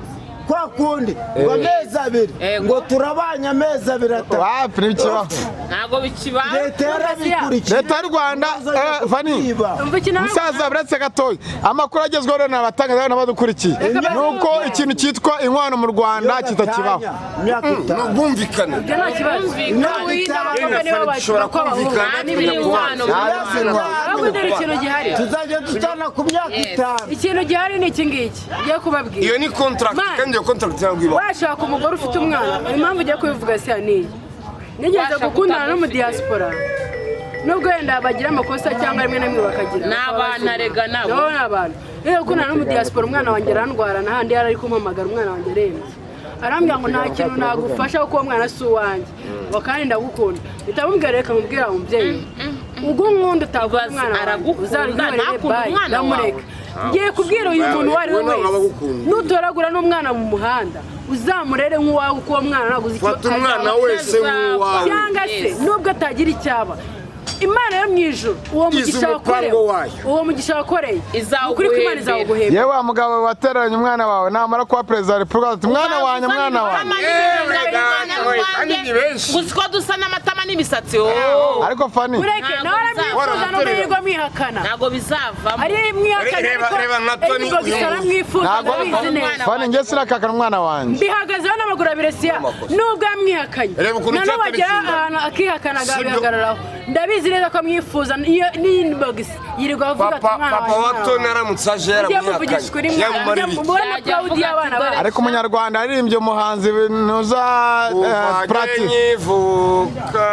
[SPEAKER 7] kwa kundi ngo amezi 2,
[SPEAKER 3] Ego.
[SPEAKER 7] ngo turabanye amezi 2, 3.
[SPEAKER 4] Wapi, ntibikibaho.
[SPEAKER 3] Ntabwo bikibaho.
[SPEAKER 7] Leta yarabikurikiye.
[SPEAKER 4] Leta y'u Rwanda, Fani.
[SPEAKER 1] Umva ikintu.
[SPEAKER 4] Musaza, buretse gatoya, amakuru agezweho rero n'abatangaza n'abadukurikiye
[SPEAKER 7] Reka
[SPEAKER 4] ni uko ikintu cyitwa inkwano mu Rwanda kitakibaho.
[SPEAKER 7] Imyaka 5.
[SPEAKER 2] Ubwumvikane.
[SPEAKER 1] Ibyo nta kibazo.
[SPEAKER 7] Imyaka
[SPEAKER 1] Wirinda
[SPEAKER 7] 5.
[SPEAKER 1] abakobwa nibo
[SPEAKER 2] Dushobora
[SPEAKER 1] bakora abahungu.
[SPEAKER 2] kumvikana.
[SPEAKER 3] N'ibinkwano.
[SPEAKER 1] Ahubwo dore ikintu gihari.
[SPEAKER 7] Tuzajya dutana ku myaka 5.
[SPEAKER 1] Ikintu gihari ni iki ngiki ngiye kubabwira.
[SPEAKER 2] Iyo ni contract.
[SPEAKER 1] Man.
[SPEAKER 2] Kandi iyo contract ntabwo ibaho.
[SPEAKER 1] Washaka umugore ufite umwana, impamvu ugiye kubivuga si niyi: nigeze
[SPEAKER 3] Washaka
[SPEAKER 1] gukundana
[SPEAKER 3] utamufite.
[SPEAKER 1] n'umudiyasipora, nubwo wenda bagira amakosa cyangwa rimwe na rimwe bakagira.
[SPEAKER 3] Ni abantu arega nabo.
[SPEAKER 1] Nabo ni abantu. Rero gukundana n'umudiyasipora, umwana wanjye arandwara, n'ahandi yari ari kumpamagara, umwana wanjye arembye, arambwira ngo nta kintu nagufasha kuko uwo mwana si uwanjye, ngo kandi ndagukunda. Mpita mubwira, reka mubwira umubyeyi, ubwo unkunda utakunda
[SPEAKER 3] Ibaze,
[SPEAKER 1] umwana wanjye,
[SPEAKER 3] aragukunda,
[SPEAKER 1] uzarwihorere,
[SPEAKER 3] ntakunde
[SPEAKER 1] bye.
[SPEAKER 3] umwana wawe.
[SPEAKER 1] Ndamureka. Ngiye kubwira uyu muntu uwo ari we
[SPEAKER 2] We ntabwo aba
[SPEAKER 1] wese,
[SPEAKER 2] agukunda.
[SPEAKER 1] nutoragura n'umwana mu muhanda, uzamurere nk'uwawe, kuko uwo mwana ntabwo uzi icyo
[SPEAKER 2] Fata umwana
[SPEAKER 1] azaba.
[SPEAKER 2] wese nk'uwawe.
[SPEAKER 1] Cyangwa se
[SPEAKER 3] Yes.
[SPEAKER 1] nubwo atagira icyaba, Imana yo mu ijuru uwo
[SPEAKER 2] Izi
[SPEAKER 1] mugisha
[SPEAKER 2] umupango
[SPEAKER 1] wakorewe,
[SPEAKER 2] wayo.
[SPEAKER 1] uwo mugisha wakoreye,
[SPEAKER 3] Izawuguhembera.
[SPEAKER 1] ukuri ko Imana izawuguhembera.
[SPEAKER 4] Yewe, wa mugabo watereranye umwana wawe, namara kuba perezida wa repubulika ati mwana wanjye, mwana wanjye.
[SPEAKER 2] Yewe data we, kandi ni benshi.
[SPEAKER 3] Gusa ko dusa n'amatama n'imisatsi, oh.
[SPEAKER 4] Ariko Fani,
[SPEAKER 1] Ureke
[SPEAKER 3] Ntabwo
[SPEAKER 1] nawe aramwifuza,
[SPEAKER 2] bizava.
[SPEAKER 1] nubwo yirirwa amwihakana,
[SPEAKER 3] Ntabwo bizavamo.
[SPEAKER 1] ari mwihakana,
[SPEAKER 2] Reba-
[SPEAKER 1] ariko
[SPEAKER 2] reba nka Tony
[SPEAKER 1] ariko
[SPEAKER 2] uyu
[SPEAKER 1] gusa aramwifuza,
[SPEAKER 4] Ntabwo-
[SPEAKER 1] ndabizi neza.
[SPEAKER 4] Fani, njye sirakakana umwana wanjye.
[SPEAKER 1] Mbihagazeho n'amaguru abiri siya, nubwo yamwihakanye,
[SPEAKER 2] Reba ukuntu
[SPEAKER 1] na n'ubu
[SPEAKER 2] cyatari
[SPEAKER 1] agera
[SPEAKER 2] kingana.
[SPEAKER 1] ahantu akihakana,
[SPEAKER 2] Sibyo.
[SPEAKER 1] agahagararaho. Ndabizi neza ko amwifuza, niyo n'inbox yirirwa avuga ati
[SPEAKER 2] Papa,
[SPEAKER 1] umwana
[SPEAKER 2] papa
[SPEAKER 1] wanjye,
[SPEAKER 2] wa
[SPEAKER 1] umwana
[SPEAKER 2] Tony
[SPEAKER 1] wanjye.
[SPEAKER 2] aramutse aje
[SPEAKER 1] Mujye muvugisha ukuri,
[SPEAKER 2] yaramwihakanye, yamumarira iki?
[SPEAKER 1] mubona
[SPEAKER 3] Yajya
[SPEAKER 1] proud
[SPEAKER 3] avuga
[SPEAKER 1] y'abana
[SPEAKER 3] ati, dore
[SPEAKER 1] bacu.
[SPEAKER 4] Ariko umunyarwanda yaririmbye, umuhanzi ntuza
[SPEAKER 2] Kuva
[SPEAKER 4] Prati
[SPEAKER 2] nkivuka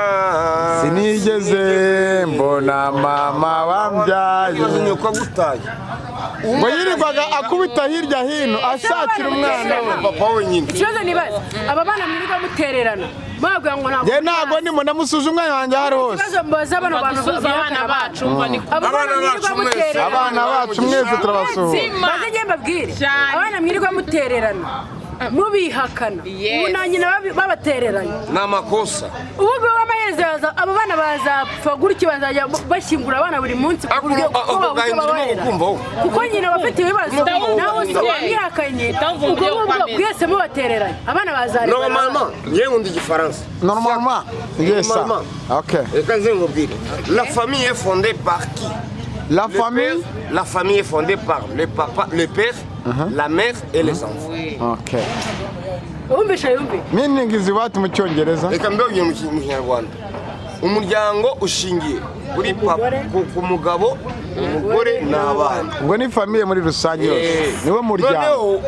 [SPEAKER 4] sinigeze mbona mama wambyaye.
[SPEAKER 2] Ikibazo ni uko agutaye.
[SPEAKER 4] Ngo yirirwaga akubita hirya hino ashakira umwana we.
[SPEAKER 2] Papa wenyine.
[SPEAKER 1] Ikibazo nibaza, aba bana mwirirwa mutererana, mwabwira ngo ntabwo
[SPEAKER 4] Njye ntabwo ndimo ndamusuje umwana wanjye aho ari hose.
[SPEAKER 1] Ikibazo mbaza, bano bantu
[SPEAKER 3] Dusuhuza abana
[SPEAKER 1] bihakana
[SPEAKER 3] bacu, umva ni
[SPEAKER 1] abo bana
[SPEAKER 2] Abana
[SPEAKER 1] mwirirwa
[SPEAKER 2] bacu mwese.
[SPEAKER 1] mutererana.
[SPEAKER 4] Abana bacu mwese turabasuhuza.
[SPEAKER 3] Mutima.
[SPEAKER 1] Baze njye mbabwire,
[SPEAKER 3] Cyane.
[SPEAKER 1] abana mwirirwa mutererana. Mubihakana.
[SPEAKER 3] Yes.
[SPEAKER 1] Ubu na nyina babatereranye.
[SPEAKER 2] Ni amakosa.
[SPEAKER 1] Ubu ngubu amaherezo abo bana bazapfa gutyo, bazajya bashyingura abana buri munsi ku
[SPEAKER 2] Ariko
[SPEAKER 1] buryo
[SPEAKER 2] ako
[SPEAKER 1] kuko babuze
[SPEAKER 2] gahinda urimo
[SPEAKER 1] ababarera.
[SPEAKER 2] kukumva wowe.
[SPEAKER 1] Kuko nyina bafite ibibazo,
[SPEAKER 3] Ndawumva
[SPEAKER 1] nawe se
[SPEAKER 3] umubyeyi.
[SPEAKER 1] wamwihakanye,
[SPEAKER 3] Ndawumva
[SPEAKER 1] ubwo
[SPEAKER 3] umubyeyi uko
[SPEAKER 1] ngubwo
[SPEAKER 3] ameze.
[SPEAKER 1] mwese mubatereranye, abana bazareba.
[SPEAKER 2] Normalement, njyewe nkunda igifaransa.
[SPEAKER 4] Normalement, yes sir.
[SPEAKER 2] Normalement.
[SPEAKER 4] Okay.
[SPEAKER 2] Reka nze nkubwire, la famille est fondée par qui?
[SPEAKER 4] La
[SPEAKER 2] Le
[SPEAKER 4] famille.
[SPEAKER 2] père, la famille est fondée par le papa, le père, la mère et les enfants.
[SPEAKER 4] Okay.
[SPEAKER 1] Wumvishe, yumve.
[SPEAKER 4] Meaning is what mu cyongereza?
[SPEAKER 2] Reka mbabwire mu kinyarwanda, umuryango ushingiye kuri papa, ku mugabo, umugore n'abana.
[SPEAKER 4] Ubwo ni famille muri rusange yose, niwe muryango.
[SPEAKER 2] Noneho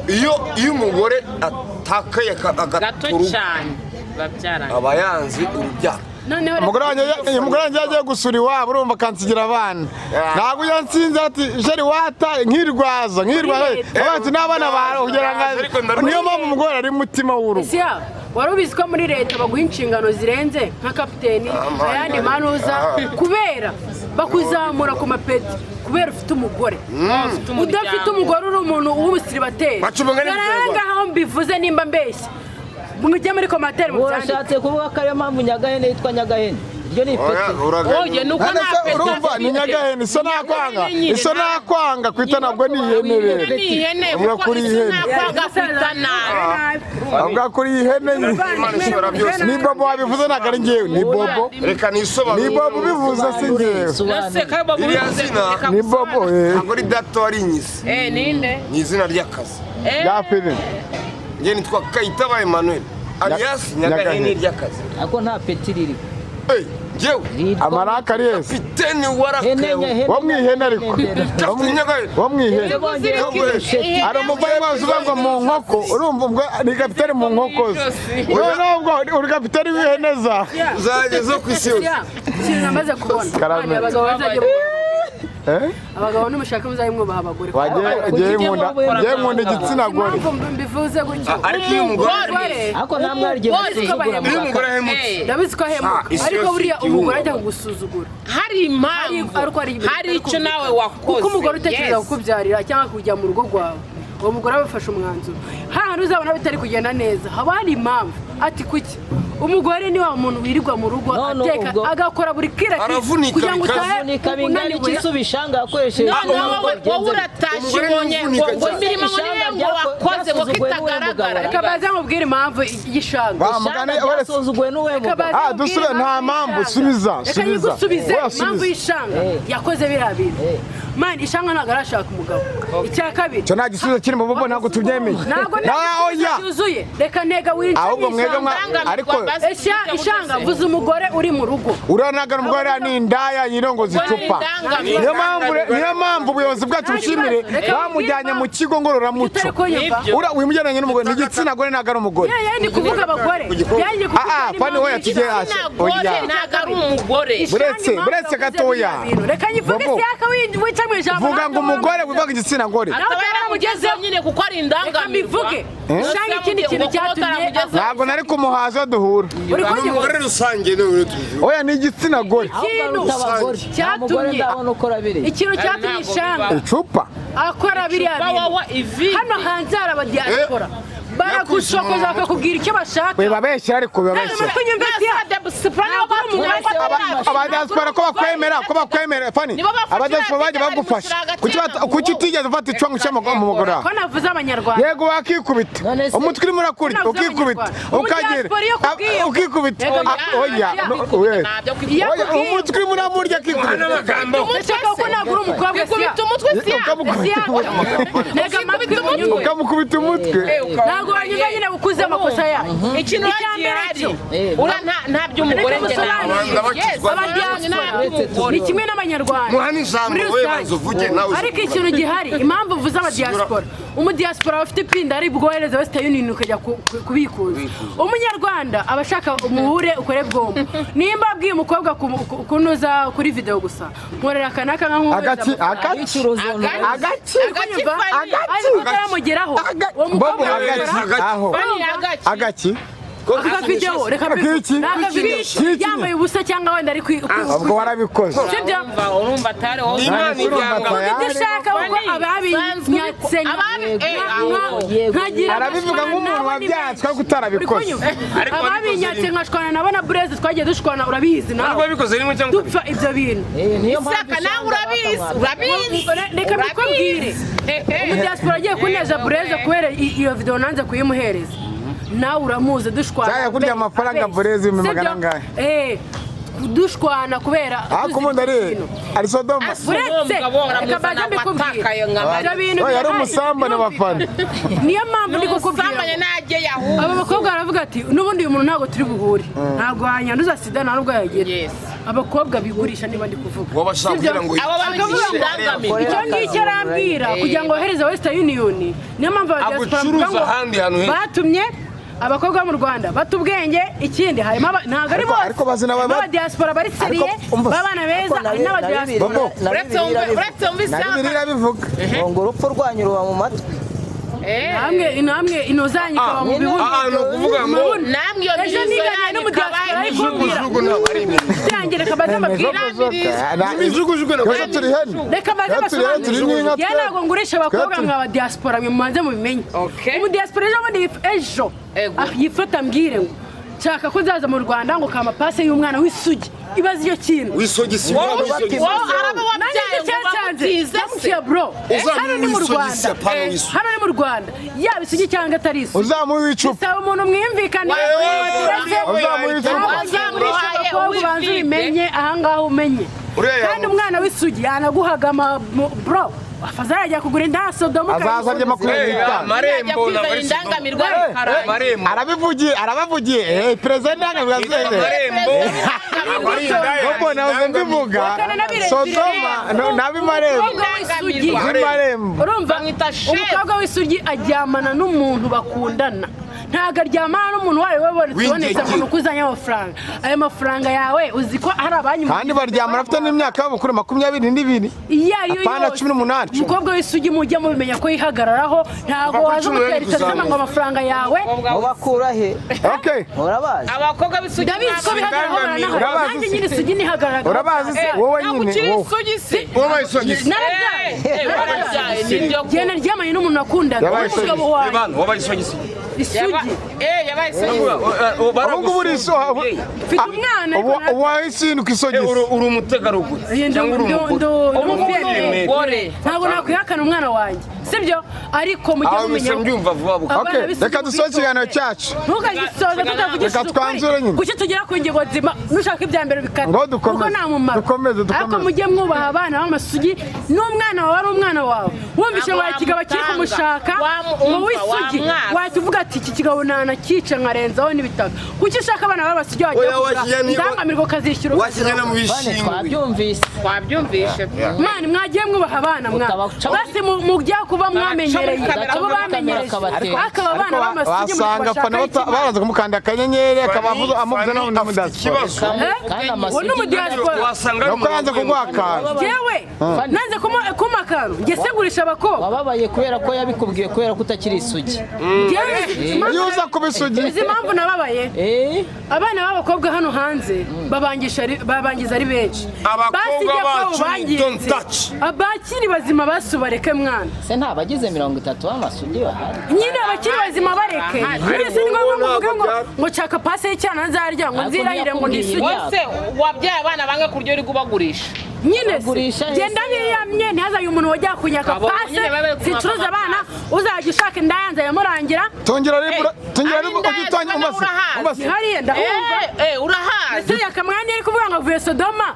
[SPEAKER 2] iyo umugore atakaye
[SPEAKER 3] Gato
[SPEAKER 2] agatura,
[SPEAKER 3] cyane babyaranye.
[SPEAKER 2] aba yanze urubyaro.
[SPEAKER 1] Noneho
[SPEAKER 4] Umugore wanjye yagiye gusura iwabo, urumva akansigira abana, ntabwo yansinze ati jeri wataye, nkirwaza nkirwaza.
[SPEAKER 1] Muri
[SPEAKER 4] Ati n'abana bawe kugira ngo
[SPEAKER 2] Ariko ndaruzi.
[SPEAKER 4] Niyo mpamvu umugore ari umutima w'urugo.
[SPEAKER 1] Sia, wari ubizi ko muri leta baguha inshingano zirenze nka kapiteni, ayandi manuza, kubera bakuzamura ku mapeti kubera ufite umugore? Udafite umugore uri umuntu w'umusiribateri.
[SPEAKER 2] Baca umugani mu Kinyarwanda.
[SPEAKER 1] Ngaho mbivuze, nimba mbeshya mujye muri commentaire mubyandike.
[SPEAKER 6] Urashatse kuvuga ko ariyo mpamvu Nyagahene yitwa Nyagahene? Iryo ni ipeti.
[SPEAKER 3] Oye, nuko
[SPEAKER 4] None
[SPEAKER 3] nta
[SPEAKER 4] se
[SPEAKER 3] peti
[SPEAKER 4] urumva ni
[SPEAKER 3] afite.
[SPEAKER 4] Nyagahene, iso nakwanga,
[SPEAKER 3] Nyine
[SPEAKER 4] iso nakwanga kwita nabwo ni ihene rero.
[SPEAKER 3] Ni ihene
[SPEAKER 4] Avuga
[SPEAKER 3] kuko
[SPEAKER 4] kuri
[SPEAKER 3] iso
[SPEAKER 4] ihene.
[SPEAKER 3] nakwanga kwita nabi.
[SPEAKER 4] Avuga kuri ihene nyine.
[SPEAKER 2] Imana ishobora byose.
[SPEAKER 4] Ni Bobo wabivuze, ntabwo ari njyewe, ni Bobo.
[SPEAKER 2] Reka
[SPEAKER 4] Ni
[SPEAKER 2] nisobanure.
[SPEAKER 4] Bobo ubivuze, si njyewe.
[SPEAKER 3] Nose ko Bobo
[SPEAKER 2] Iriya
[SPEAKER 3] ubivuze,
[SPEAKER 2] zina-
[SPEAKER 3] reka
[SPEAKER 4] Ni Bobo.
[SPEAKER 2] Ntabwo ari data wari inyise.
[SPEAKER 3] Ninde?
[SPEAKER 2] Ni izina ry'akazi.
[SPEAKER 4] Bya filime.
[SPEAKER 2] Njye nitwa Kayitaba Emmanuel alias Nyagahene
[SPEAKER 4] Nyagahene.
[SPEAKER 2] ry'akazi.
[SPEAKER 6] Ariko nta peti ririho.
[SPEAKER 2] Eh, njyewe
[SPEAKER 6] Ryitwa
[SPEAKER 4] Amaraka ari yese.
[SPEAKER 2] kapiteni
[SPEAKER 6] Hene
[SPEAKER 2] warakewe.
[SPEAKER 6] nyahene.
[SPEAKER 4] Wo mu ihene ariko.
[SPEAKER 2] Kapiteni Nyagahene.
[SPEAKER 4] Wo mu ihene.
[SPEAKER 3] Ihene.
[SPEAKER 4] Hari umuvandimwe wawe uvuga ngo mu nkoko, urumva ubwo ni kapiteni mu nkoko ze. Noneho ubwo uri kapiteni w'ihene za
[SPEAKER 2] Uzageze zo ku isi yose.
[SPEAKER 1] Sia, ikintu namaze kubona.
[SPEAKER 4] Karame.
[SPEAKER 1] Abana, abagabo bazajya
[SPEAKER 4] Eh?
[SPEAKER 1] abagabo nimushaka muzajye mwubaha abagore.
[SPEAKER 4] Wagiye nkunda igitsina gore.
[SPEAKER 1] Impamvu mbivuze gutyo,
[SPEAKER 2] Ariko iyo umugore
[SPEAKER 1] umugore
[SPEAKER 6] Ariko nta mwari igihe
[SPEAKER 3] Umugore.
[SPEAKER 6] musuzugura
[SPEAKER 2] iyo
[SPEAKER 6] mu
[SPEAKER 2] umugore ahemutse,
[SPEAKER 1] ndabizi ko ahemuka,
[SPEAKER 2] Ah, isi
[SPEAKER 1] ariko
[SPEAKER 2] yose
[SPEAKER 1] buriya
[SPEAKER 2] igihunga.
[SPEAKER 1] umugore ajya kugusuzugura
[SPEAKER 3] Hari impamvu,
[SPEAKER 1] ariko hari ibintu
[SPEAKER 3] hari
[SPEAKER 1] bitari
[SPEAKER 3] icyo nawe
[SPEAKER 1] kumvikana.
[SPEAKER 3] wakoze.
[SPEAKER 1] Kuko umugore utekereza
[SPEAKER 3] Yes.
[SPEAKER 1] kukubyarira cyangwa kujya mu rugo rwawe, uwo mugore aba afashe umwanzuro. Hahandi uzabona bitari kugenda neza haba hari impamvu. Ati kuki? Umugore ni wa muntu wirirwa mu rugo,
[SPEAKER 6] No,
[SPEAKER 1] ateka,
[SPEAKER 6] ubwo-
[SPEAKER 1] agakora buri kira
[SPEAKER 2] Aravunika
[SPEAKER 1] kugira ngo
[SPEAKER 2] bikaze.
[SPEAKER 1] utahe
[SPEAKER 6] Vunika bingana
[SPEAKER 1] unaniwe.
[SPEAKER 6] iki se ubishanga yakoresheje?
[SPEAKER 3] None wowe wowe uratashye,
[SPEAKER 2] Umugore
[SPEAKER 3] ubonye ngo
[SPEAKER 2] n'uvunika
[SPEAKER 3] ngo
[SPEAKER 2] cyane.
[SPEAKER 3] imirimo ngo niyo ngo wakoze ngo kitagaragara.
[SPEAKER 1] Reka baze mubwire impamvu y'ishanga.
[SPEAKER 4] Wa mugani
[SPEAKER 6] Ishanga
[SPEAKER 4] uretse
[SPEAKER 6] ryasuzuguwe n'uwe
[SPEAKER 1] Reka
[SPEAKER 6] mugabo.
[SPEAKER 1] baze
[SPEAKER 4] Ah,
[SPEAKER 1] mubwire
[SPEAKER 4] dusubire, nta mpamvu,
[SPEAKER 1] y'ishanga.
[SPEAKER 4] subiza,
[SPEAKER 1] Reka
[SPEAKER 4] subiza.
[SPEAKER 1] nyigusubize
[SPEAKER 4] Oya,
[SPEAKER 1] impamvu
[SPEAKER 4] subiza.
[SPEAKER 1] y'ishanga yakoze biriya bintu. Mani, ishanga ntabwo arashaka umugabo. Icya kabiri,
[SPEAKER 4] Icyo nta gisubizo kiri mu Bobo, ntabwo tubyemeye.
[SPEAKER 1] Ntabwo
[SPEAKER 4] Nta oya.
[SPEAKER 1] cyuzuye, reka ntega winjira
[SPEAKER 4] Ahubwo
[SPEAKER 1] mu
[SPEAKER 4] mwebwe
[SPEAKER 1] ishyamba.
[SPEAKER 4] ariko
[SPEAKER 1] Ishanga mvuze umugore uri mu rugo.
[SPEAKER 4] Uranagana umugore ni indaya yirongoza icupa. Niyo mpamvu ubuyobozi bwacu bushimire
[SPEAKER 1] Reka
[SPEAKER 4] bamujyanye mu kigo ngororamuco.
[SPEAKER 1] Utari kunyumva.
[SPEAKER 4] Ura wimugereranya n'umugore, ni igitsina gore, ntabwo ari umugore.
[SPEAKER 1] Yeah, ni kuvuga abagore. Yanjye kuvuga
[SPEAKER 4] Ah, ah,
[SPEAKER 1] ni
[SPEAKER 4] fani
[SPEAKER 1] impamvu
[SPEAKER 4] oya tujye
[SPEAKER 1] y'ishanga.
[SPEAKER 4] hasi.
[SPEAKER 3] Gore
[SPEAKER 4] Oya.
[SPEAKER 3] ntabwo ari umugore.
[SPEAKER 1] Ishanga
[SPEAKER 4] Buretse,
[SPEAKER 1] impamvu
[SPEAKER 4] buretse
[SPEAKER 1] yakoze
[SPEAKER 4] gatoya.
[SPEAKER 1] biriya bintu. Reka nyivuge.
[SPEAKER 4] Bobo.
[SPEAKER 1] Siyaka wica mu ijambo.
[SPEAKER 4] Vuga ngo umugore, wivuga igitsina gore.
[SPEAKER 1] Nawe
[SPEAKER 3] Akaba yaramugezeho nyine kuko ari
[SPEAKER 1] Reka
[SPEAKER 3] indangamirwa.
[SPEAKER 1] mbivuge. Ishanga ikindi kintu cyatumye
[SPEAKER 4] Ntabwo nari kumuhaza duhura.
[SPEAKER 1] Uri kunyumva?
[SPEAKER 2] Umugore rusange ni ibintu tuzi.
[SPEAKER 4] Oya, ni igitsina gore.
[SPEAKER 6] Ahubwo
[SPEAKER 1] Ikintu
[SPEAKER 6] aruta abagore. Nta mugore
[SPEAKER 1] cyatumye-
[SPEAKER 6] ndabona ukora biriya.
[SPEAKER 1] Ikintu cyatumye
[SPEAKER 3] Ntabwo
[SPEAKER 1] ishanga
[SPEAKER 3] bibaho.
[SPEAKER 4] Icupa.
[SPEAKER 1] akora biriya bintu,
[SPEAKER 3] Wowe ivi.
[SPEAKER 1] hano hanze hari abadiaspora baragusokoza bakakubwira icyo bashaka.
[SPEAKER 4] Wibabeshyira ariko, wibabeshyira. Abadiaspora ko bakwemera fani,
[SPEAKER 3] Nibo bafashe
[SPEAKER 4] abadiaspora bajya
[SPEAKER 3] iriya
[SPEAKER 4] bagufasha.
[SPEAKER 3] tike
[SPEAKER 4] Kuki
[SPEAKER 3] bari
[SPEAKER 4] kuki utigeze ufata icwa ngo ushyire mu mugore wawe?
[SPEAKER 1] Ko navuze abanyarwanda.
[SPEAKER 4] Yego, wakikubita.
[SPEAKER 6] None se-
[SPEAKER 4] Umutwe urimo urakurya,
[SPEAKER 1] Navuze
[SPEAKER 4] ukikubita,
[SPEAKER 1] abanyarwanda.
[SPEAKER 4] ukagira
[SPEAKER 1] Umudiaspora iyo akubwiye-
[SPEAKER 4] ukikubita.
[SPEAKER 1] Yego,
[SPEAKER 4] Ah, oya,
[SPEAKER 1] ya.
[SPEAKER 4] no, we.
[SPEAKER 3] Ntabyo
[SPEAKER 1] Iyo
[SPEAKER 4] Oya,
[SPEAKER 1] akubwiye-
[SPEAKER 4] umutwe urimo uramurya akikubita.
[SPEAKER 1] Ndashaka ko nagura umukobwa siya.
[SPEAKER 3] Kwikubita umutwe siya.
[SPEAKER 4] Ukamukubita umutwe.
[SPEAKER 1] Ntega amatwi unyumve.
[SPEAKER 4] Ukamukubita umutwe.
[SPEAKER 1] Ntabwo wanyumva nyine, ukuze amakosa yayo.
[SPEAKER 3] Ikintu
[SPEAKER 1] Icya mbere
[SPEAKER 3] gihari
[SPEAKER 1] cyo,
[SPEAKER 3] ura nta by'umugore
[SPEAKER 1] Reka
[SPEAKER 3] njye nawe.
[SPEAKER 1] musobanurire.
[SPEAKER 3] Yes,
[SPEAKER 1] Abadiaspora ni kimwe n'abanyarwanda
[SPEAKER 2] Muhane ijambo,
[SPEAKER 1] muri
[SPEAKER 2] we
[SPEAKER 1] rusange.
[SPEAKER 2] banza uvuge nawe.
[SPEAKER 1] Ariko ikintu gihari, impamvu mvuze abadiaspora, umudiaspora aba afite ipinda ari bwohereze Western Union ukajya kubikuza. Umunyarwanda aba ashaka umuhure ukore bwombo. Nimba abwiye umukobwa kunoza kuri video gusa, nkorera aka n'aka nka
[SPEAKER 4] Agaki, agaki.
[SPEAKER 6] Abicuruza
[SPEAKER 4] Agaki.
[SPEAKER 3] Agaki fani.
[SPEAKER 1] Ariko utaramugeraho uwo
[SPEAKER 4] Bobo,
[SPEAKER 1] mukobwa
[SPEAKER 4] agaki. Aho.
[SPEAKER 3] Fani agaki.
[SPEAKER 4] Agaki.
[SPEAKER 1] Aka video, reka
[SPEAKER 4] Kiki.
[SPEAKER 1] ni aka video
[SPEAKER 4] Kiki.
[SPEAKER 1] yambaye ubusa cyangwa wenda ari
[SPEAKER 4] Ubwo warabikoze.
[SPEAKER 1] Sibyo?
[SPEAKER 3] Urumva, urumva atari wowe.
[SPEAKER 2] Imana
[SPEAKER 4] Urumva
[SPEAKER 2] ibyanga.
[SPEAKER 4] tayari.
[SPEAKER 1] Ibyo ushaka kuko ababinyatse. Ababinyatse
[SPEAKER 3] Yego.
[SPEAKER 1] nkagira
[SPEAKER 4] Arabivuga
[SPEAKER 1] nkashwana
[SPEAKER 4] nk'umuntu
[SPEAKER 1] nabo ni
[SPEAKER 4] wabyatswe
[SPEAKER 1] benshi.
[SPEAKER 4] ariko utarabikoze.
[SPEAKER 1] Uri kunyumva?
[SPEAKER 5] Ariko wabikoze
[SPEAKER 1] Ababinyatse
[SPEAKER 5] rimwe.
[SPEAKER 1] nkashwana nabo na Bureze twagiye dushwana, urabizi
[SPEAKER 5] Ntabwo
[SPEAKER 1] nawe,
[SPEAKER 5] wabikoze rimwe cyangwa kabiri.
[SPEAKER 1] dupfa ibyo bintu.
[SPEAKER 6] Niyo mpamvu
[SPEAKER 3] Isaka, nawe
[SPEAKER 6] usanga
[SPEAKER 3] urabizi,
[SPEAKER 6] bakamwaka.
[SPEAKER 3] urabizi.
[SPEAKER 1] Reka mbikubwire, umudiaspora agiye kuneza Bureze kubera iyo video nanze kuyimuhereza, nawe uramuzi dushwana.
[SPEAKER 4] Cyangwa kurya amafaranga Bureze ibihumbi
[SPEAKER 1] Sibyo?
[SPEAKER 4] magana angahe?
[SPEAKER 1] Dushwana kubera
[SPEAKER 4] Ariko ubundi ari Sodoma.
[SPEAKER 1] Uretse
[SPEAKER 3] Umugabo
[SPEAKER 1] reka mbanze
[SPEAKER 3] uramuzana
[SPEAKER 1] mbikubwire.
[SPEAKER 3] watakaye nka
[SPEAKER 1] Ibyo bintu
[SPEAKER 4] Oya, yari
[SPEAKER 1] birahari,
[SPEAKER 4] umusambane
[SPEAKER 1] birumvikana.
[SPEAKER 4] abafana.
[SPEAKER 1] Niyo mpamvu ndi kukubwira
[SPEAKER 3] Umusambanya
[SPEAKER 1] ngo
[SPEAKER 3] najye yahubwo.
[SPEAKER 1] aba bakobwa baravuga ati n'ubundi uyu muntu ntabwo turi buhure, ntabwo wanyanduza sida, nta nubwo yagira.
[SPEAKER 3] Yes.
[SPEAKER 1] Abakobwa bigurisha niba ndi kuvuga.
[SPEAKER 2] Wowe bashaka
[SPEAKER 1] Sibyo?
[SPEAKER 2] kugira ngo
[SPEAKER 3] Abo
[SPEAKER 1] Akavuga ngo
[SPEAKER 3] babigisha
[SPEAKER 1] icyo ngicyo arambwira kugira ngo wohereze Western Union. Niyo mpamvu aba diaspora
[SPEAKER 2] Agucuruza
[SPEAKER 1] bavuga ngo
[SPEAKER 2] ahandi hantu henshi.
[SPEAKER 1] batumye abakobwa bo mu Rwanda bata ubwenge. Ikindi harimo ntabwo ari
[SPEAKER 4] Ariko-
[SPEAKER 1] bose,
[SPEAKER 4] ariko bazi n'aba-
[SPEAKER 1] harimo abadiaspora bari seriye
[SPEAKER 4] umva-
[SPEAKER 1] b'abana beza,
[SPEAKER 7] Ariko
[SPEAKER 1] hari n'abadiaspora
[SPEAKER 4] Bobo.
[SPEAKER 3] Uretse wumve
[SPEAKER 4] Na
[SPEAKER 3] Isaka.
[SPEAKER 4] Bibiliya irabivuga.
[SPEAKER 7] Ngo urupfu rwanyu ruba mu matwi.
[SPEAKER 1] Namwe namwe inozanyu ikaba mu bibuno.
[SPEAKER 2] Ni ukuvuga ngo
[SPEAKER 3] Namwe iyo
[SPEAKER 1] Ejo
[SPEAKER 3] mirizo
[SPEAKER 1] niganye
[SPEAKER 3] yanyu
[SPEAKER 1] n'umudiaspora
[SPEAKER 3] ikaba
[SPEAKER 1] ari kumbwira
[SPEAKER 2] imijugujugu ntabwo ari imirizo.
[SPEAKER 1] byanjye, reka mbanze mbabwire.
[SPEAKER 2] Imijugujugu ntabwo
[SPEAKER 4] Twese
[SPEAKER 2] ari
[SPEAKER 4] turi hene.
[SPEAKER 1] Reka mbanze
[SPEAKER 4] Twe turi hene, turi n'inka
[SPEAKER 1] basobanurire. Njye
[SPEAKER 4] twe.
[SPEAKER 1] ntabwo ngurisha abakobwa
[SPEAKER 4] Twe turi-
[SPEAKER 1] mwa diaspora mwe, mubanze mubimenye.
[SPEAKER 3] Okay.
[SPEAKER 1] Umudiaspora ejo bundi ejo
[SPEAKER 3] Ego.
[SPEAKER 1] yifata mbwire ngo nshaka ko nzaza mu Rwanda ngo kama pase y'umwana w'isugi, ibaze icyo kintu.
[SPEAKER 2] Wisogisi.
[SPEAKER 3] Wowe
[SPEAKER 2] Wisogisi.
[SPEAKER 3] wowe araba
[SPEAKER 1] Nanjye
[SPEAKER 3] wabyaye
[SPEAKER 1] icyo
[SPEAKER 3] ngo
[SPEAKER 1] cyansanze
[SPEAKER 3] bamutize se.
[SPEAKER 1] ndamubwira bro,
[SPEAKER 2] Uzamuha
[SPEAKER 1] hano ni mu
[SPEAKER 2] uwisogisi,
[SPEAKER 1] Rwanda.
[SPEAKER 2] apana w'isugi.
[SPEAKER 1] Hano ni mu Rwanda, yaba isugi cyangwa atari isugi,
[SPEAKER 4] Uzamuha uw'icupa.
[SPEAKER 1] saba umuntu mwiyumvikane.
[SPEAKER 4] Uzamuha uw'icupa.
[SPEAKER 1] Uzamurisha abakobwa, ubanza ubimenye ahangaha umenye.
[SPEAKER 2] Uriya
[SPEAKER 1] Kandi umwana w'isugi yanaguhaga bro afazajya kugura inda Sodomu.
[SPEAKER 4] Azaza arya 25.
[SPEAKER 3] Ajya
[SPEAKER 5] Amarembo
[SPEAKER 3] kwizana
[SPEAKER 5] ntabwo ari
[SPEAKER 3] indangamirwa
[SPEAKER 5] Sodoma. Amarembo.
[SPEAKER 4] Arabivugiye, arabavugiye. Perezida ndangamirwa zeze.
[SPEAKER 5] Amarembo. Ntabwo ari indaya.
[SPEAKER 4] Bobo nahoze mbivuga. Sodoma n'ab'imarembo.
[SPEAKER 1] Umukobwa w'isugi.
[SPEAKER 4] Z'imarembo.
[SPEAKER 1] Urumva,
[SPEAKER 3] Bamwita chef.
[SPEAKER 1] umukobwa w'isugi aryamana n'umuntu bakundana, ntabwo aryamana n'umuntu uwo ari we wese ubonetse
[SPEAKER 2] W'ingegera.
[SPEAKER 1] ngo ukuzanye amafaranga, ayo mafaranga yawe uzi ko hari abanyu.
[SPEAKER 4] Kandi baryamana afite n'imyaka y'ubukure 22.
[SPEAKER 1] Iyo ari yo
[SPEAKER 4] Apana
[SPEAKER 1] yose.
[SPEAKER 4] 18.
[SPEAKER 1] Umukobwa w'isugi mujye mubimenya ko yihagararaho, ntabwo
[SPEAKER 2] Kuva kuri
[SPEAKER 1] waza
[SPEAKER 2] 18
[SPEAKER 1] umutera iseseme ngo
[SPEAKER 2] kuzamuka.
[SPEAKER 1] amafaranga yawe.
[SPEAKER 7] Mubakura he?
[SPEAKER 4] Okay.
[SPEAKER 7] Murabazi?
[SPEAKER 3] Abakobwa b'isugi.
[SPEAKER 1] Ndabizi ko bihagararaho, baranahari.
[SPEAKER 4] Urabazi
[SPEAKER 1] Nanjye
[SPEAKER 4] se?
[SPEAKER 1] nyine isugi nihagararaga.
[SPEAKER 4] Urabazi se wowe
[SPEAKER 3] Ntabwo
[SPEAKER 4] nyine
[SPEAKER 3] ukiri
[SPEAKER 4] wowe.
[SPEAKER 3] isugi se.
[SPEAKER 2] Wowe isogisi.
[SPEAKER 1] Narabyaye.
[SPEAKER 3] Warabyaye nibyo.
[SPEAKER 1] Njye naryamanye n'umuntu nakundaga
[SPEAKER 4] Yabaye
[SPEAKER 1] n'umugabo
[SPEAKER 4] isugi.
[SPEAKER 1] wanjye.
[SPEAKER 5] Bana, wabaye isogisi.
[SPEAKER 1] Isugi.
[SPEAKER 3] Yabaye isugi.
[SPEAKER 4] Ubu ngubu uri iso.
[SPEAKER 1] Mfite umwana ariko
[SPEAKER 4] Ubu wahishinduka isogisi.
[SPEAKER 5] Uri umutegarugori cyangwa uri umugore.
[SPEAKER 3] Ubu ngubu ni umugore.
[SPEAKER 1] Ntabwo nakwihakana umwana wanjye, sibyo? Ariko mujye
[SPEAKER 2] Aho
[SPEAKER 1] mumenya
[SPEAKER 2] mpise mbyumva vuba buka.
[SPEAKER 1] Abana
[SPEAKER 4] Okay,
[SPEAKER 1] b'isugi
[SPEAKER 4] reka dusoze ikiganiro
[SPEAKER 1] bitonde.
[SPEAKER 4] cyacu.
[SPEAKER 1] Ntukagisoza tutavugishije
[SPEAKER 4] Reka twanzure
[SPEAKER 1] ukuri.
[SPEAKER 4] nyine.
[SPEAKER 1] Kuki tugera ku ngingo nzima nushaka ibya mbere bikata
[SPEAKER 4] Ngo dukomeze.
[SPEAKER 1] kuko nta mumaro.
[SPEAKER 4] Dukomeze, dukomeze.
[SPEAKER 1] Ariko mujye mwubaha abana b'amasugi, n'umwana wawe ari umwana wawe, wumvishe
[SPEAKER 3] Ntabwo
[SPEAKER 1] ngo ikigabo kiri
[SPEAKER 3] wamutanga.
[SPEAKER 1] kumushaka ngo w'isugi,
[SPEAKER 3] wamwasa.
[SPEAKER 1] wahita uvuga ati iki kigabo nanakica nkarenzaho n'ibitaka. Kuki ushaka abana b'amasugi wagiye
[SPEAKER 2] Oya,
[SPEAKER 1] kugura
[SPEAKER 2] wakijya niba-
[SPEAKER 1] indangamirwa ukazishyura?
[SPEAKER 2] Wakijyana mu
[SPEAKER 6] Bane
[SPEAKER 2] bishingwe.
[SPEAKER 6] twabyumvise.
[SPEAKER 3] Twabyumvishe.
[SPEAKER 1] Mwana, mwagiye mwubaha abana mwa
[SPEAKER 6] Utabaca-
[SPEAKER 1] basi mujya kuba mwamenyereye
[SPEAKER 3] Utabaca
[SPEAKER 1] abo
[SPEAKER 3] muri kamera
[SPEAKER 1] bamenyereye,
[SPEAKER 6] akabatera.
[SPEAKER 1] ariko aba bana b'amasugi
[SPEAKER 4] Wasanga fana baranze kumukanda akanyenyeri akaba amuvuze
[SPEAKER 2] Fani
[SPEAKER 4] no mu
[SPEAKER 2] afite
[SPEAKER 4] diaspora.
[SPEAKER 2] ikibazo.
[SPEAKER 6] Kandi
[SPEAKER 1] uwo ni
[SPEAKER 6] amasugi
[SPEAKER 1] umudiaspora.
[SPEAKER 5] Wasanga ari
[SPEAKER 4] Nuko yanze kuguha akantu.
[SPEAKER 1] Yewe, nanze kuma akantu njye se ngurisha abakobwa?
[SPEAKER 6] Wababaye kubera ko yabikubwiye kubera ko utakiri isugi.
[SPEAKER 1] Njyewe
[SPEAKER 4] Iyo uza kuba isugi.
[SPEAKER 1] izi mpamvu nababaye, abana b'abakobwa hano hanze babangiza ari benshi.
[SPEAKER 2] Abakobwa
[SPEAKER 1] Basi ijya ko
[SPEAKER 2] bacu ni
[SPEAKER 1] bangiritse.
[SPEAKER 2] don't touch.
[SPEAKER 1] Abakiri bazima basubareke mwana.
[SPEAKER 6] Se nta bagize 30 b'amasugi bahari?
[SPEAKER 1] Nyine abakiri bazima bareke. Nyine si ngombwa ngo uvuge ngo nshaka pase y'icyana nzarya ngo
[SPEAKER 6] Ariko
[SPEAKER 1] nzirahire ngo ndi isugi.
[SPEAKER 6] ntiyakubwiye.
[SPEAKER 3] Wose wabyaye abana bange ku buryo uri kubagurisha?
[SPEAKER 1] Nyine se
[SPEAKER 6] Bagurisha he
[SPEAKER 1] genda
[SPEAKER 6] se?
[SPEAKER 1] biyamye, ntihazagire umuntu wajya kunyaka
[SPEAKER 3] Abo
[SPEAKER 1] pase.
[SPEAKER 3] nyine babe kumwaka
[SPEAKER 1] Sincuruza abana, uzajya ushaka inda yanze yamurangira.
[SPEAKER 4] Tungira ribura, tungira ribura
[SPEAKER 3] Ari
[SPEAKER 4] ujye utanga
[SPEAKER 3] indaya,
[SPEAKER 4] umbase.
[SPEAKER 3] urahazi.
[SPEAKER 4] Umbase.
[SPEAKER 1] Ni hariya ndahumva.
[SPEAKER 3] Urahazi.
[SPEAKER 1] Ese yakamwanya ari kuvuga ngo avuye Sodoma,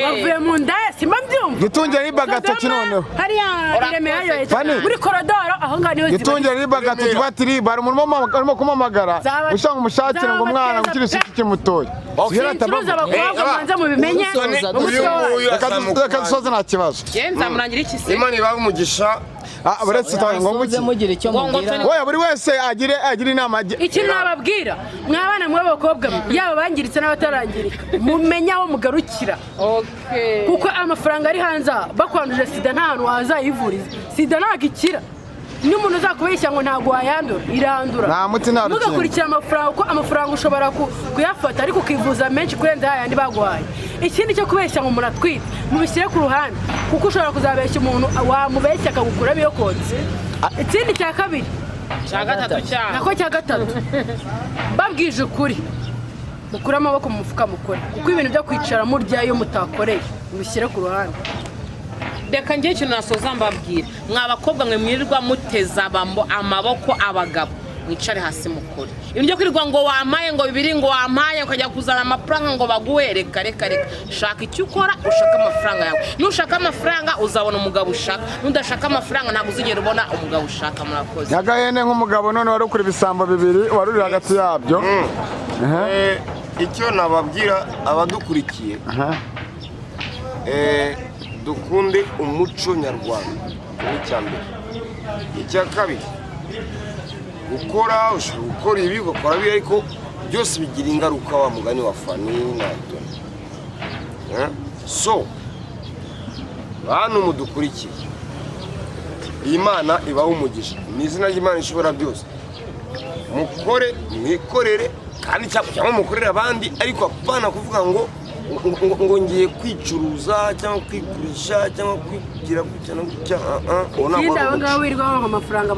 [SPEAKER 1] avuye mu ndaya, simba mbyumva.
[SPEAKER 4] Gitungira riba agatoki
[SPEAKER 1] Sodoma,
[SPEAKER 4] noneho.
[SPEAKER 1] hariya i Remera yo
[SPEAKER 4] Fani.
[SPEAKER 1] muri korodoro aho ngaho niho ziba.
[SPEAKER 4] Gitungira riba agatoki bati riba hari umuntu urimo kumamagara.
[SPEAKER 1] Zaba-
[SPEAKER 4] Ushaka umushakire ngo umwana
[SPEAKER 1] zabateza
[SPEAKER 4] ukiri isugi
[SPEAKER 1] pe.
[SPEAKER 4] kimutoye.
[SPEAKER 1] Sincuruza abakobwa, mbanza mubimenye.
[SPEAKER 2] Uyu nguyu
[SPEAKER 4] Reka
[SPEAKER 2] azamuka.
[SPEAKER 4] dusoze nta kibazo.
[SPEAKER 3] Njye nzamurangira iki se?
[SPEAKER 2] Imana ibahe umugisha.
[SPEAKER 4] Uretse ngo
[SPEAKER 6] Musoze
[SPEAKER 4] nguki.
[SPEAKER 6] mugira icyo
[SPEAKER 3] Ngo- ngo
[SPEAKER 6] mubwira.
[SPEAKER 3] turi-
[SPEAKER 4] Oya, buri wese agire inama
[SPEAKER 1] Ikintu nababwira mwabana mwe b'abakobwa mwe, yaba abangiritse n'abatarangirika, mumenye aho mugarukira, kuko amafaranga ari hanze aha, bakwanduje sida nta hantu wazayivuriza. Sida ntabwo ikira, n'umuntu uzakubeshya ngo ntabwo wayandura, irandura.
[SPEAKER 4] Nta muti, nta rukingo.
[SPEAKER 1] Mugakurikira amafaranga, kuko amafaranga ushobora kuyafata ariko ukivuza menshi kurenza yayandi baguhaye. Ikindi cyo kubeshya ngo umuntu atwite mubishyire ku ruhande, kuko ushobora kuzabeshya umuntu, wamubeshya akagukuramo iyo kotse. Ikindi cya kabiri,
[SPEAKER 3] Cya gatatu cyane.
[SPEAKER 1] Nako cya gatatu, babwije ukuri, mukure amaboko mu mufuka mukore, kuko ibintu byo kwicara murya iyo mutakoreye mubishyire ku ruhande.
[SPEAKER 3] Reka njye ikintu nasoza mbabwira: mwa bakobwa mwe mwirirwa muteza amaboko abagabo, mwicare hasi mukore. Ibintu byo kwirirwa ngo wampaye ngo bibiri, ngo wampaye, ukajya kuzana amafaranga ngo baguhe, reka reka reka. Shaka icyo ukora, ushake amafaranga yawe. Nushaka amafaranga uzabona umugabo ushaka, nudashaka amafaranga ntabwo uzigera ubona umugabo ushaka. Murakoze.
[SPEAKER 4] Nyagahene, nk'umugabo none wari ukuri ibisambo bibiri, wari uri hagati yabyo.
[SPEAKER 2] Icyo nababwira abadukurikiye, dukunde umuco nyarwanda, ni icya mbere. Icya kabiri, gukora, ushobora gukora ibi, ugakora biriya, ariko byose bigira ingaruka, wa mugani wa Fani na Tony. So bantu mudukurikiye, iyi Mana ibaha umugisha ni izina ry'Imana ishobora byose. Mukore, mwikorere kandi cyangwa mukorere abandi, ariko apana kuvuga ngo ngiye kwicuruza cyangwa kwigurisha cyangwa kwigira gutya na gutya. Ah, ah, uwo ntabwo
[SPEAKER 1] Ikindi,
[SPEAKER 2] ari
[SPEAKER 1] aba ngaba
[SPEAKER 2] umuco.
[SPEAKER 1] wirirwa babaha amafaranga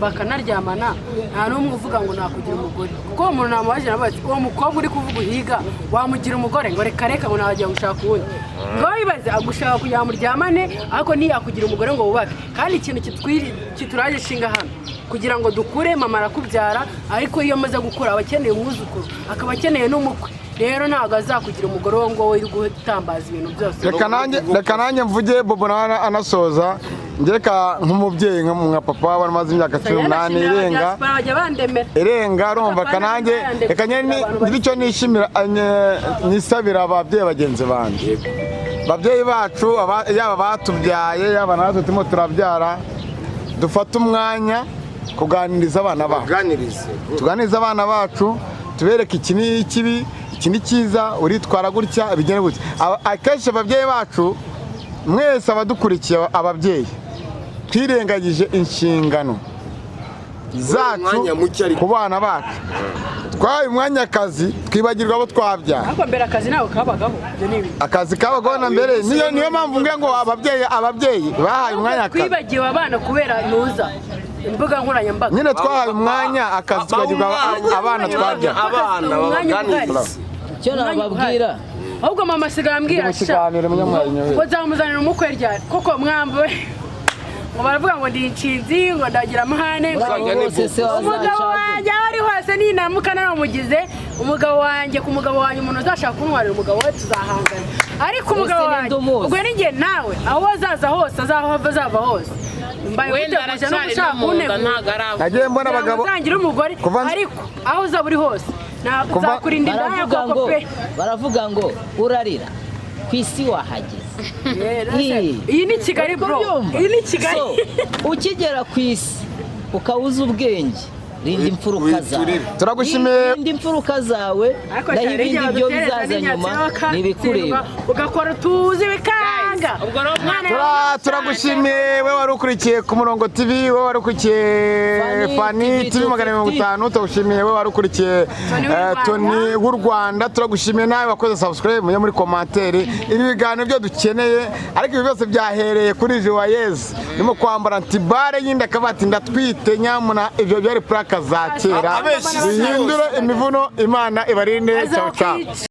[SPEAKER 1] bakanaryamana, nta n'umwe uvuga ngo nakugira umugore, kuko uwo muntu namubajije nawe ati: "Uwo mukobwa uri kuvuga uhiga wamugira umugore?" Ngo reka reka, ngo nagiye gushaka uwundi. Ngo wibaze, agushaka kugira ngo muryamane, ariko ntiyakugira umugore ngo wubake. Kandi ikintu kituraje ishinga hano kugira ngo dukure, mama arakubyara, ariko iyo amaze gukura aba akeneye umwuzukuru, akaba akeneye n'umukwe. Rero ntabwo azakugira umugore uwo nguwo uri gutambaza ibintu byose.
[SPEAKER 4] Reka nanjye mvuge, Bobo nawe anasoza. Njye reka nk'umubyeyi, nka papa wari umaze imyaka 18 irenga
[SPEAKER 1] Bajya bandemera.
[SPEAKER 4] irenga, urumva kananjye reka nyine ngire icyo nishimira, nisabira ababyeyi bagenzi banjye, ababyeyi bacu, yaba batubyaye, yaba natwe turimo turabyara, dufate umwanya kuganiriza abana bacu.
[SPEAKER 2] Baganirize.
[SPEAKER 4] Tuganirize abana bacu, tubereke iki ni ikibi, iki ni cyiza, uritwara gutya, bigenda gutya. Akenshi ababyeyi bacu, mwese abadukurikiye, ababyeyi twirengagije inshingano zacu
[SPEAKER 2] Umwanya muke ariko.
[SPEAKER 4] ku bana bacu. Twahaye umwanya akazi, twibagirwa abo twabyara.
[SPEAKER 1] Ariko mbere akazi ntabwo kabagaho, ibyo ni ibintu.
[SPEAKER 4] Akazi kabagaho na mbere. Niyo mpamvu ngira ngo ababyeyi bahaye umwanya akazi.
[SPEAKER 1] Twibagiwe abana kubera ntuza imbuga nkoranyambaga.
[SPEAKER 4] Nyine twahaye umwanya akazi, twibagirwa abana twabyara.
[SPEAKER 2] Abana babaganirize.
[SPEAKER 6] Icyo nababwira,
[SPEAKER 1] Ahubwo mama asigaye ambwira
[SPEAKER 4] Ndi mu kiganiro, munyamwanya we.
[SPEAKER 1] Ngo nzamuzanira umukwe ryari koko? Mwambo ngo baravuga ngo ndi inshinzi, ngo ndagira amahane.
[SPEAKER 6] Muri abo bose se
[SPEAKER 1] Umugabo
[SPEAKER 6] wazacagura?
[SPEAKER 1] wanjye aho ari hose, ninamuka naramugize umugabo wanjye, ku mugabo wanjye, umuntu uzashaka kuntwarira umugabo we tuzahangana, ariko umugabo
[SPEAKER 6] Ese
[SPEAKER 1] wanjye
[SPEAKER 6] ninde umuzi?
[SPEAKER 1] ubwo ni njye nawe, aho azaza hose, azaho azava hose, mbaye
[SPEAKER 3] Wenda
[SPEAKER 1] nguteguje no
[SPEAKER 3] aracyari
[SPEAKER 1] gushaka
[SPEAKER 3] no mu nda,
[SPEAKER 1] kuntegura
[SPEAKER 3] ntabwo arava.
[SPEAKER 4] Nagiye mbona abagabo
[SPEAKER 1] uzangira umugore, ariko aho uzaba uri hose nzakurinda indaya
[SPEAKER 6] Baravuga
[SPEAKER 1] koko
[SPEAKER 6] ngo
[SPEAKER 1] pe.
[SPEAKER 6] Baravuga ngo urarira ku isi wahageze.
[SPEAKER 1] Iyi ni Kigali, bro, iyi ni Kigali.
[SPEAKER 6] So, ukigera ku isi ukaba uzi ubwenge, rinda imfuruka zawe.
[SPEAKER 2] Witurire.
[SPEAKER 4] Turagushimiye.
[SPEAKER 6] Rinda imfuruka zawe,
[SPEAKER 1] Ariko
[SPEAKER 6] naho
[SPEAKER 1] cyane
[SPEAKER 6] ibindi
[SPEAKER 1] igihe
[SPEAKER 6] byo
[SPEAKER 1] badutereza
[SPEAKER 6] bizaza
[SPEAKER 1] n'inyatsi
[SPEAKER 6] nyuma ntibikureba.
[SPEAKER 1] Ugakora utuzi bikanga.
[SPEAKER 3] Guys, ubwo rero
[SPEAKER 1] Mwana
[SPEAKER 4] Turagushimiye we wari ukurikiye ku Murongo TV, we wari ukurikiye
[SPEAKER 6] Fani
[SPEAKER 4] Fani
[SPEAKER 6] TV
[SPEAKER 4] TV 250, turagushimiye we wari ukurikiye
[SPEAKER 1] Tony w'u Rwanda.
[SPEAKER 4] Tony w'u Rwanda, turagushimiye nawe wakoze subscribe. Mujye muri commentaire, ibi biganiro byo dukeneye, ariko ibi byose byahereye kuri Joyeuse ndimo kwambara antibare yindi akaba ati ndatwite nyamuna. Ibyo byari prank za kera.
[SPEAKER 2] Abeshyi si
[SPEAKER 4] Bihindure
[SPEAKER 2] bose.
[SPEAKER 4] imivuno. Imana ibarinde. Ciao ciao.
[SPEAKER 1] Azakwica.